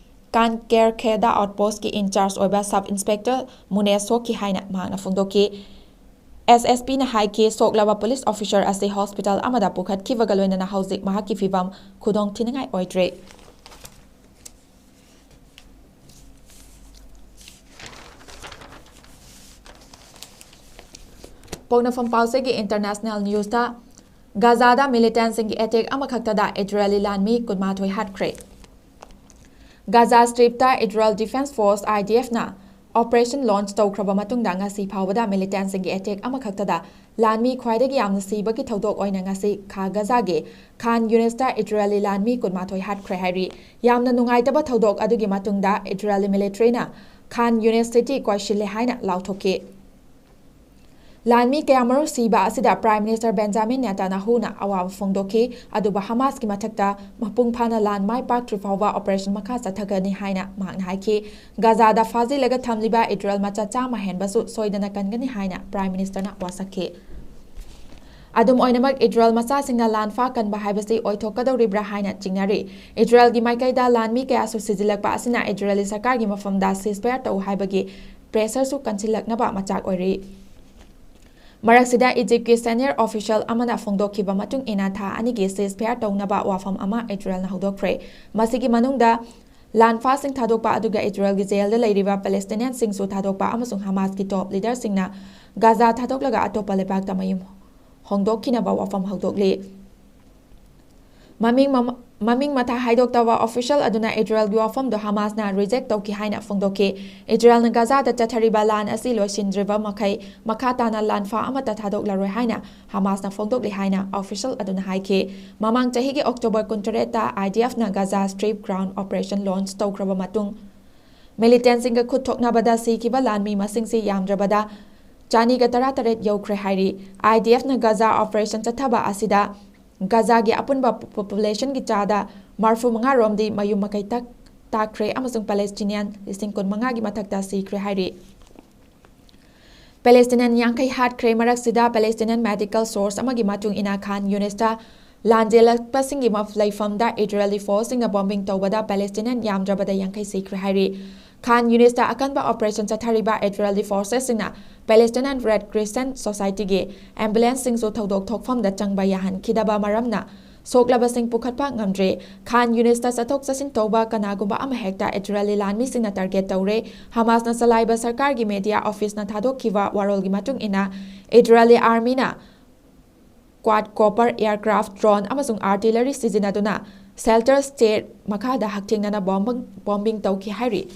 ꯀꯥꯟꯀꯦꯔꯈꯦꯗ ꯑꯥꯎꯠꯄꯣꯁꯀꯤ ꯏꯟꯆꯥꯔꯖ ꯑꯣꯏꯕ ꯁꯕ ꯏꯟꯁꯄꯦꯛꯇꯔ ꯃꯨꯅꯦꯁ ꯁꯣꯛꯈꯤ ꯍꯥꯏꯅ ꯃꯍꯥꯛꯅ ꯐꯣꯡꯗꯣꯛꯈꯤ꯫ ꯑꯦꯁ ꯑꯦꯁ ꯄꯤꯅ ꯍꯥꯏꯈꯤ, ꯁꯣꯛꯂꯕ ꯄꯨꯂꯤꯁ ꯑꯣꯐꯤꯁꯔ ꯑꯁꯤ ꯍꯣꯁꯄꯤꯇꯥꯜ ꯑꯃꯗ ꯄꯨꯈꯠꯈꯤꯕꯒ ꯂꯣꯏꯅꯅ ꯍꯧꯖꯤꯛ ꯃꯍꯥꯛꯀꯤ ꯐꯤꯚꯝ ꯈꯨꯗꯣꯡ ꯊꯤꯅꯤꯡꯉꯥꯏ ꯑꯣꯏꯗ꯭ꯔꯤ꯫ ꯄꯣꯛꯅꯐꯝ ꯄꯥꯎꯆꯦꯒꯤ ꯏꯟꯇꯔꯅꯦꯁꯅꯦꯜ ꯅ꯭ꯌꯨꯁꯇ, ꯒꯥꯖꯥꯗ ꯃꯤꯂꯤꯇꯦꯟꯁꯤꯡꯒꯤ ꯑꯦꯇꯦꯛ ꯑꯃꯈꯛꯇꯗ ꯏꯖꯔꯦꯂꯤ ꯂꯥꯟꯃꯤ ꯀꯨꯟꯃꯥꯊꯣꯏ ꯍꯥꯠꯈ꯭ꯔꯦ꯫ ꯒꯥꯖꯥ ꯁ꯭ꯇ꯭ꯔꯤꯞꯇ Israel defence force, I D ꯑꯦꯐꯅ ꯑꯣꯄꯔꯦꯁꯟ ꯂꯣꯟꯆ ꯇꯧꯈ꯭ꯔꯕ ꯃꯇꯨꯡꯗ ꯉꯁꯤ ꯐꯥꯎꯕꯗ ꯃꯤꯂꯤꯇꯦꯟꯁꯤꯡꯒꯤ ꯑꯦꯇꯦꯛ ꯑꯃꯈꯛꯇꯗ ꯂꯥꯟꯃꯤ ꯈ꯭ꯋꯥꯏꯗꯒꯤ ꯌꯥꯝꯅ ꯁꯤꯕꯒꯤ ꯊꯧꯗꯣꯛ ꯑꯣꯏꯅ ꯉꯁꯤ ꯈꯥ ꯒꯥꯖꯥꯒꯤ ꯈꯥꯟ ꯌꯨꯅꯤꯁꯇ ꯏꯖꯔꯦꯂꯤ ꯂꯥꯟꯃꯤ ꯀꯨꯟꯃꯥꯊꯣꯏ ꯍꯥꯠꯈ꯭ꯔꯦ ꯍꯥꯏꯔꯤ꯫ ꯌꯥꯝꯅ ꯅꯨꯡꯉꯥꯏꯇꯕ ꯊꯧꯗꯣꯛ ꯑꯗꯨꯒꯤ ꯃꯇꯨꯡꯗ ꯏꯖꯔꯦꯂꯤ ꯃꯤꯂꯤꯇꯔꯤꯅ ꯈꯥꯟ ꯌꯨꯅꯤꯁ ꯁꯤꯇꯤ ꯀꯣꯏꯁꯤꯜꯂꯦ ꯍꯥꯏꯅ ꯂꯥꯎꯊꯣꯛꯈꯤ꯫ ꯂꯥꯟꯃꯤ ꯀꯌꯥꯃꯔꯨꯝ ꯁꯤꯕ ꯑꯁꯤꯗ ꯄ꯭ꯔꯥꯏꯝ ꯃꯤꯅꯤꯁꯇꯔ ꯕꯦꯟꯖꯥꯃꯤꯟ ꯅꯦꯇꯥꯅꯥꯍꯨꯅ ꯑꯋꯥꯕ ꯐꯣꯡꯗꯣꯛꯈꯤ, ꯑꯗꯨꯕꯨ ꯍꯃꯥꯁꯀꯤ ꯃꯊꯛꯇ ꯃꯄꯨꯡ ꯐꯥꯅ ꯂꯥꯟ ꯃꯥꯏ ꯄꯥꯛꯇ꯭ꯔꯤ ꯐꯥꯎꯕ ꯑꯣꯄꯔꯦꯁꯟ ꯃꯈꯥ ꯆꯠꯊꯒꯅꯤ ꯍꯥꯏꯅ ꯃꯍꯥꯛꯅ ꯍꯥꯏꯈꯤ꯫ ꯒꯥꯖꯥꯗ ꯐꯥꯖꯤꯜꯂꯒ ꯊꯝꯂꯤꯕ ꯏꯖꯔꯦꯜ ꯃꯆꯥ ꯆꯥꯝꯃ ꯍꯦꯟꯕꯁꯨ ꯁꯣꯏꯗꯅ ꯀꯟꯒꯅꯤ ꯍꯥꯏꯅ ꯄ꯭ꯔꯥꯏꯝ ꯃꯤꯅꯤꯁꯇꯔꯅ ꯋꯥꯁꯛꯈꯤ꯫ ꯑꯗꯨꯝ ꯑꯣꯏꯅꯃꯛ, ꯏꯖꯔꯦꯜ ꯃꯆꯥꯁꯤꯡꯅ ꯂꯥꯟꯐꯥ ꯀꯟꯕ ꯍꯥꯏꯕꯁꯤ ꯑꯣꯏꯊꯣꯛꯀꯗꯧꯔꯤꯕ꯭ꯔꯥ ꯍꯥꯏꯅ ꯆꯤꯡꯅꯔꯤ꯫ ꯏꯖꯔꯦꯜꯒꯤ ꯃꯥꯏꯀꯩꯗ ꯂꯥꯟꯃꯤ ꯀꯌꯥꯁꯨ ꯁꯤꯖꯤꯜꯂꯛꯄ ꯑꯁꯤꯅ ꯏꯖꯔꯦꯂꯤ ꯁꯔꯀꯥꯔꯒꯤ ꯃꯐꯝꯗ ꯁꯤꯖꯐꯥꯌꯔ ꯇꯧ ꯍꯥꯏꯕꯒꯤ ꯄ꯭ꯔꯦꯁꯔꯁꯨ ꯀꯟꯁꯤꯜꯂꯛꯅꯕ ꯃꯆꯥꯛ ꯑꯣꯏꯔꯤ꯫ ꯃꯔꯛꯁꯤꯗ, ꯏꯖꯤꯞꯀꯤ ꯁꯦꯅꯤꯌꯔ ꯑꯣꯐꯤꯁꯤꯌꯦꯜ ꯑꯃꯅ ꯐꯣꯡꯗꯣꯛꯈꯤꯕ ꯃꯇꯨꯡ ꯏꯟꯅ, ꯊꯥ ꯑꯅꯤꯒꯤ ꯁꯤꯖꯐꯥꯌꯔ ꯇꯧꯅꯕ ꯋꯥꯐꯝ ꯑꯃ ꯏꯖꯔꯦꯜꯅ ꯍꯧꯗꯣꯛꯈ꯭ꯔꯦ꯫ ꯃꯁꯤꯒꯤ ꯃꯅꯨꯡꯗ ꯂꯥꯟꯐꯥꯁꯤꯡ ꯊꯥꯗꯣꯛꯄ, ꯑꯗꯨꯒ ꯏꯖꯔꯦꯜꯒꯤ ꯖꯦꯜꯗ ꯂꯩꯔꯤꯕ ꯄꯦꯂꯦꯁꯇꯤꯅꯤꯌꯟꯁꯤꯡꯁꯨ ꯊꯥꯗꯣꯛꯄ, ꯑꯃꯁꯨꯡ ꯍꯃꯥꯁꯀꯤ ꯇꯣꯞ ꯂꯤꯗꯔꯁꯤꯡꯅ ꯒꯥꯖꯥ ꯊꯥꯗꯣꯛꯂꯒ ꯑꯇꯣꯞꯄ ꯂꯩꯕꯥꯛꯇ ꯃꯌꯨꯝ ꯍꯣꯡꯗꯣꯛꯈꯤꯅꯕ ꯋꯥꯐꯝ ꯍꯧꯗꯣꯛꯂꯤ꯫ ꯃꯃꯤꯡ ꯃꯃ-, ꯃꯃꯤꯡ ꯃꯊꯥ ꯍꯥꯏꯗꯣꯛꯇꯕ ꯑꯣꯐꯤꯁꯤꯌꯦꯜ ꯑꯗꯨꯅ ꯏꯖꯔꯦꯜꯒꯤ ꯋꯥꯐꯝꯗꯨ ꯍꯃꯥꯁꯅ ꯔꯤꯖꯦꯛ ꯇꯧꯈꯤ ꯍꯥꯏꯅ ꯐꯣꯡꯗꯣꯛꯈꯤ꯫ ꯏꯖꯔꯦꯜꯅ ꯒꯥꯖꯥꯗ ꯆꯠꯊꯔꯤꯕ ꯂꯥꯟ ꯑꯁꯤ ꯂꯣꯏꯁꯤꯟꯗ꯭ꯔꯤꯕ ꯃꯈꯩ ꯃꯈꯥ ꯇꯥꯅ ꯂꯥꯟꯐꯥ ꯑꯃꯠꯇ ꯊꯥꯗꯣꯛꯂꯔꯣꯏ ꯍꯥꯏꯅ ꯍꯃꯥꯁꯅ ꯐꯣꯡꯗꯣꯛꯂꯤ ꯍꯥꯏꯅ ꯑꯣꯐꯤꯁꯤꯌꯦꯜ ꯑꯗꯨꯅ ꯍꯥꯏꯈꯤ꯫ ꯃꯃꯥꯡ ꯆꯍꯤꯒꯤ ꯑꯣꯛꯇꯣꯕꯔ ꯀꯨꯟꯇꯔꯦꯠꯇ ꯑꯥꯏ ꯗꯤ ꯑꯦꯐꯅ Gaza strip ground operation launch ꯇꯧꯈ꯭ꯔꯕ ꯃꯇꯨꯡ, ꯃꯤꯂꯤꯇꯦꯟꯁꯤꯡꯒ ꯈꯨꯠ ꯊꯣꯛꯅꯕꯗ ꯁꯤꯈꯤꯕ ꯂꯥꯟꯃꯤ ꯃꯁꯤꯡꯁꯤ ꯌꯥꯝꯗ꯭ꯔꯕꯗ ꯆꯅꯤꯒ ꯇꯔꯥꯇꯔꯦꯠ ꯌꯧꯈ꯭ꯔꯦ ꯍꯥꯏꯔꯤ꯫ ꯑꯥꯏ ꯗꯤ ꯑꯦꯐꯅ ꯒꯥꯖꯥ ꯑꯣꯄꯔꯦꯁꯟ ꯆꯠꯊꯕ ꯑꯁꯤꯗ ꯒꯥꯖꯥꯒꯤ ꯑꯄꯨꯟꯕ ꯄꯣꯄꯨꯂꯦꯁꯟꯒꯤ ꯆꯥꯗ ꯃꯔꯤꯐꯨ ꯃꯉꯥ ꯔꯣꯝꯗꯤ ꯃꯌꯨꯝ ꯃꯀꯩ ꯇꯛ-, ꯇꯥꯛꯈ꯭ꯔꯦ ꯑꯃꯁꯨꯡ ꯄꯦꯂꯦꯁꯇꯤꯅꯤꯌꯟ ꯂꯤꯁꯤꯡ ꯀꯨꯟꯃꯉꯥꯒꯤ ꯃꯊꯛꯇ ꯁꯤꯈ꯭ꯔꯦ ꯍꯥꯏꯔꯤ꯫ Palestinian ꯌꯥꯡꯈꯩ ꯍꯥꯠꯈ꯭ꯔꯦ꯫ ꯃꯔꯛꯁꯤꯗ Palestinian medical source ꯑꯃꯒꯤ ꯃꯇꯨꯡ ꯏꯟꯅ, ꯈꯥꯟ ꯌꯨꯅꯤꯁꯇ ꯂꯥꯟꯖꯦꯜꯂꯛꯄꯁꯤꯡꯒꯤ ꯃꯐ-, ꯂꯩꯐꯝꯗ ꯏꯖꯔꯦꯂꯤ ꯐꯣꯔꯁꯁꯤꯡꯅ ꯕꯣꯝꯕꯤꯡ ꯇꯧꯕꯗ Palestinian ꯌꯥꯝꯗ꯭ꯔꯕꯗ ꯌꯥꯡꯈꯩ ꯁꯤꯈ꯭ꯔꯦ ꯍꯥꯏꯔꯤ꯫ ꯈꯥꯟ ꯌꯨꯅꯤꯁꯇ ꯑꯀꯟꯕ operation ꯆꯠꯊꯔꯤꯕ Israeli ꯐꯣꯔꯁꯦꯁꯁꯤꯡꯅ Palestinian Red Crescent Societyꯒꯤ ambulance ꯁꯤꯡꯁꯨ ꯊꯧꯗꯣꯛ ꯊꯣꯛꯐꯝꯗ ꯆꯪꯕ ꯌꯥꯍꯟꯈꯤꯗꯕ ꯃꯔꯝꯅ ꯁꯣꯛꯂꯕꯁꯤꯡ ꯄꯨꯈꯠꯄ ꯉꯝꯗ꯭ꯔꯦ꯫ ꯈꯥꯟ ꯌꯨꯅꯤꯁꯇ ꯆꯠꯊꯣꯛ ꯆꯠꯁꯤꯟ ꯇꯧꯕ ꯀꯅꯥꯒꯨꯝꯕ ꯑꯃꯍꯦꯛꯇ ꯏꯖꯔꯦꯂꯤ ꯂꯥꯟꯃꯤꯁꯤꯡꯅ target ꯇꯧꯔꯦ꯫ ꯍꯃꯥꯁꯅ ꯆꯂꯥꯏꯕ ꯁꯔꯀꯥꯔꯒꯤ media office ꯅ ꯊꯥꯗꯣꯛꯈꯤꯕ ꯋꯥꯔꯣꯜꯒꯤ ꯃꯇꯨꯡ ꯏꯟꯅ, ꯏꯖꯔꯦꯂꯤ army ꯅ quadcopter aircraft, drone ꯑꯃꯁꯨꯡ artillery ꯁꯤꯖꯤꯟꯅꯗꯨꯅ shelter state ꯃꯈꯥꯗ ꯍꯛꯊꯦꯡꯅꯅ bombing, bombing ꯇꯧꯈꯤ ꯍꯥꯏꯔꯤ꯫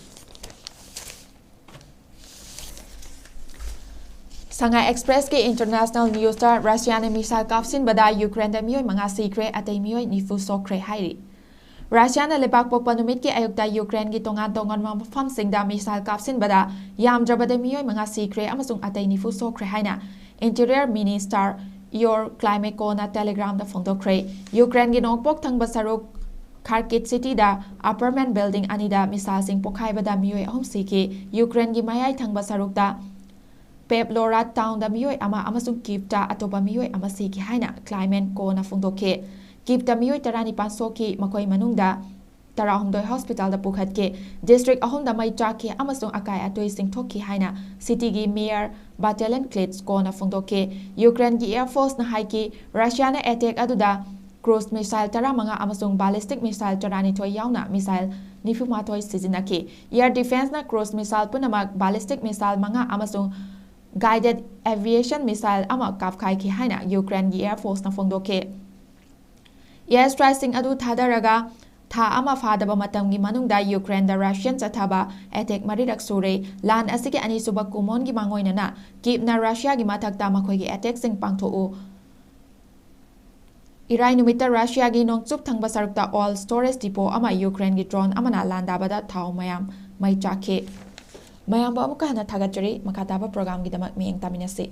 Shanghai Express ꯀꯤ international news ꯇ, ꯔꯁꯤꯌꯥꯅ missile ꯀꯥꯞꯁꯤꯟꯕꯗ ꯌꯨꯀ꯭ꯔꯦꯟꯗ ꯃꯤꯑꯣꯏ ꯃꯉꯥ ꯁꯤꯈ꯭ꯔꯦ, ꯑꯇꯩ ꯃꯤꯑꯣꯏ ꯅꯤꯐꯨ ꯁꯣꯛꯈ꯭ꯔꯦ ꯍꯥꯏꯔꯤ꯫ ꯔꯁꯤꯌꯥꯅ ꯂꯩꯕꯥꯛ ꯄꯣꯛꯄ ꯅꯨꯃꯤꯠꯀꯤ ꯑꯌꯨꯛꯇ ꯌꯨꯀ꯭ꯔꯦꯟꯒꯤ ꯇꯣꯉꯥꯟ ꯇꯣꯉꯥꯟꯕ ꯃꯐꯝꯁꯤꯡꯗ missile ꯀꯥꯞꯁꯤꯟꯕꯗ ꯌꯥꯝꯗ꯭ꯔꯕꯗ ꯃꯤꯑꯣꯏ ꯃꯉꯥ ꯁꯤꯈ꯭ꯔꯦ ꯑꯃꯁꯨꯡ ꯑꯇꯩ ꯅꯤꯐꯨ ꯁꯣꯛꯈ꯭ꯔꯦ ꯍꯥꯏꯅ Interior Minister Igor Klimenko ꯅ Telegram ꯗ ꯐꯣꯡꯗꯣꯛꯈ꯭ꯔꯦ꯫ ꯌꯨꯀ꯭ꯔꯦꯟꯒꯤ ꯅꯣꯡꯄꯣꯛ ꯊꯪꯕ ꯁꯔꯨꯛ Kharkiv city ꯗ apartment building ꯑꯅꯤꯗ missile ꯁꯤꯡ ꯄꯣꯈꯥꯏꯕꯗ ꯃꯤꯑꯣꯏ ꯑꯍꯨꯝ ꯁꯤꯈꯤ꯫ ꯌꯨꯀ꯭ꯔꯦꯟꯒꯤ ꯃꯌꯥꯏ ꯊꯪꯕ ꯁꯔꯨꯛꯇ Pavlovgrad town ꯗ ꯃꯤꯑꯣꯏ ꯑꯃ ꯑꯃꯁꯨꯡ Kyiv ꯇ ꯑꯇꯣꯞꯄ ꯃꯤꯑꯣꯏ ꯑꯃ ꯁꯤꯈꯤ ꯍꯥꯏꯅ Klimenko ꯅ ꯐꯣꯡꯗꯣꯛꯈꯤ꯫ Kyiv ꯇ ꯃꯤꯑꯣꯏ ꯇꯔꯥꯅꯤꯄꯥꯟ ꯁꯣꯛꯈꯤ, ꯃꯈꯣꯏ ꯃꯅꯨꯡꯗ ꯇꯔꯥꯍꯨꯝꯗꯣꯏ hospital ꯗ ꯄꯨꯈꯠꯈꯤ꯫ District ꯑꯍꯨꯝꯗ ꯃꯩ ꯆꯥꯛꯈꯤ ꯑꯃꯁꯨꯡ ꯑꯀꯥꯏ ꯑꯇꯣꯏꯁꯤꯡ ꯊꯣꯛꯈꯤ ꯍꯥꯏꯅ city ꯒꯤ mayor Vitaliy Klitschko ꯅ ꯐꯣꯡꯗꯣꯛꯈꯤ꯫ ꯌꯨꯀ꯭ꯔꯦꯟꯒꯤ air force ꯅ ꯍꯥꯏꯈꯤ, ꯔꯁꯤꯌꯥꯅ attack ꯑꯗꯨꯗ cruise missile ꯇꯔꯥꯃꯉꯥ ꯑꯃꯁꯨꯡ ballistic missile ꯇꯔꯥꯅꯤꯊꯣꯏ ꯌꯥꯎꯅ missile ꯅꯤꯐꯨꯃꯥꯊꯣꯏ ꯁꯤꯖꯤꯟꯅꯈꯤ꯫ Air defense ꯅ cruise missile ꯄꯨꯝꯅꯃꯛ, ballistic missile ꯃꯉꯥ ꯑꯃꯁꯨꯡ guided aviation missile ꯑꯃ ꯀꯥꯞꯈꯥꯏꯈꯤ ꯍꯥꯏꯅ ꯌꯨꯀ꯭ꯔꯦꯟꯒꯤ air force ꯅ ꯐꯣꯡꯗꯣꯛꯈꯤ꯫ Air strike ꯁꯤꯡ ꯑꯗꯨ ꯊꯥꯗꯔꯒ ꯊꯥ ꯑꯃ ꯐꯥꯗꯕ ꯃꯇꯝꯒꯤ ꯃꯅꯨꯡꯗ ꯌꯨꯀ꯭ꯔꯦꯟꯗ Russian ꯆꯠꯊꯕ attack ꯃꯔꯤꯔꯛ ꯁꯨꯔꯦ꯫ ꯂꯥꯟ ꯑꯁꯤꯒꯤ ꯑꯅꯤꯁꯨꯕ ꯀꯨꯃꯣꯟꯒꯤ ꯃꯥꯡꯑꯣꯏꯅꯅ Kyiv ꯅ ꯔꯁꯤꯌꯥꯒꯤ ꯃꯊꯛꯇ ꯃꯈꯣꯏꯒꯤ attack ꯁꯤꯡ ꯄꯥꯡꯊꯣꯛꯎ꯫ ꯏꯔꯥꯏ ꯅꯨꯃꯤꯠꯇ ꯔꯁꯤꯌꯥꯒꯤ ꯅꯣꯡꯆꯨꯞ ꯊꯪꯕ ꯁꯔꯨꯛꯇ oil storage depot ꯑꯃ ꯌꯨꯀ꯭ꯔꯦꯟꯒꯤ drone ꯑꯃꯅ ꯂꯥꯟꯗꯥꯕꯗ ꯊꯥꯎ ꯃꯌꯥꯝ ꯃꯩ ꯆꯥꯛꯈꯤ꯫ ꯃꯌꯥꯝꯕꯨ ꯑꯃꯨꯛꯀ ꯍꯟꯅ ꯊꯥꯒꯠꯆꯔꯤ꯫ ꯃꯈꯥ ꯇꯥꯕ program ꯒꯤꯗꯃꯛ ꯃꯤꯠꯌꯦꯡ ꯇꯥꯃꯤꯟꯅꯁꯤ꯫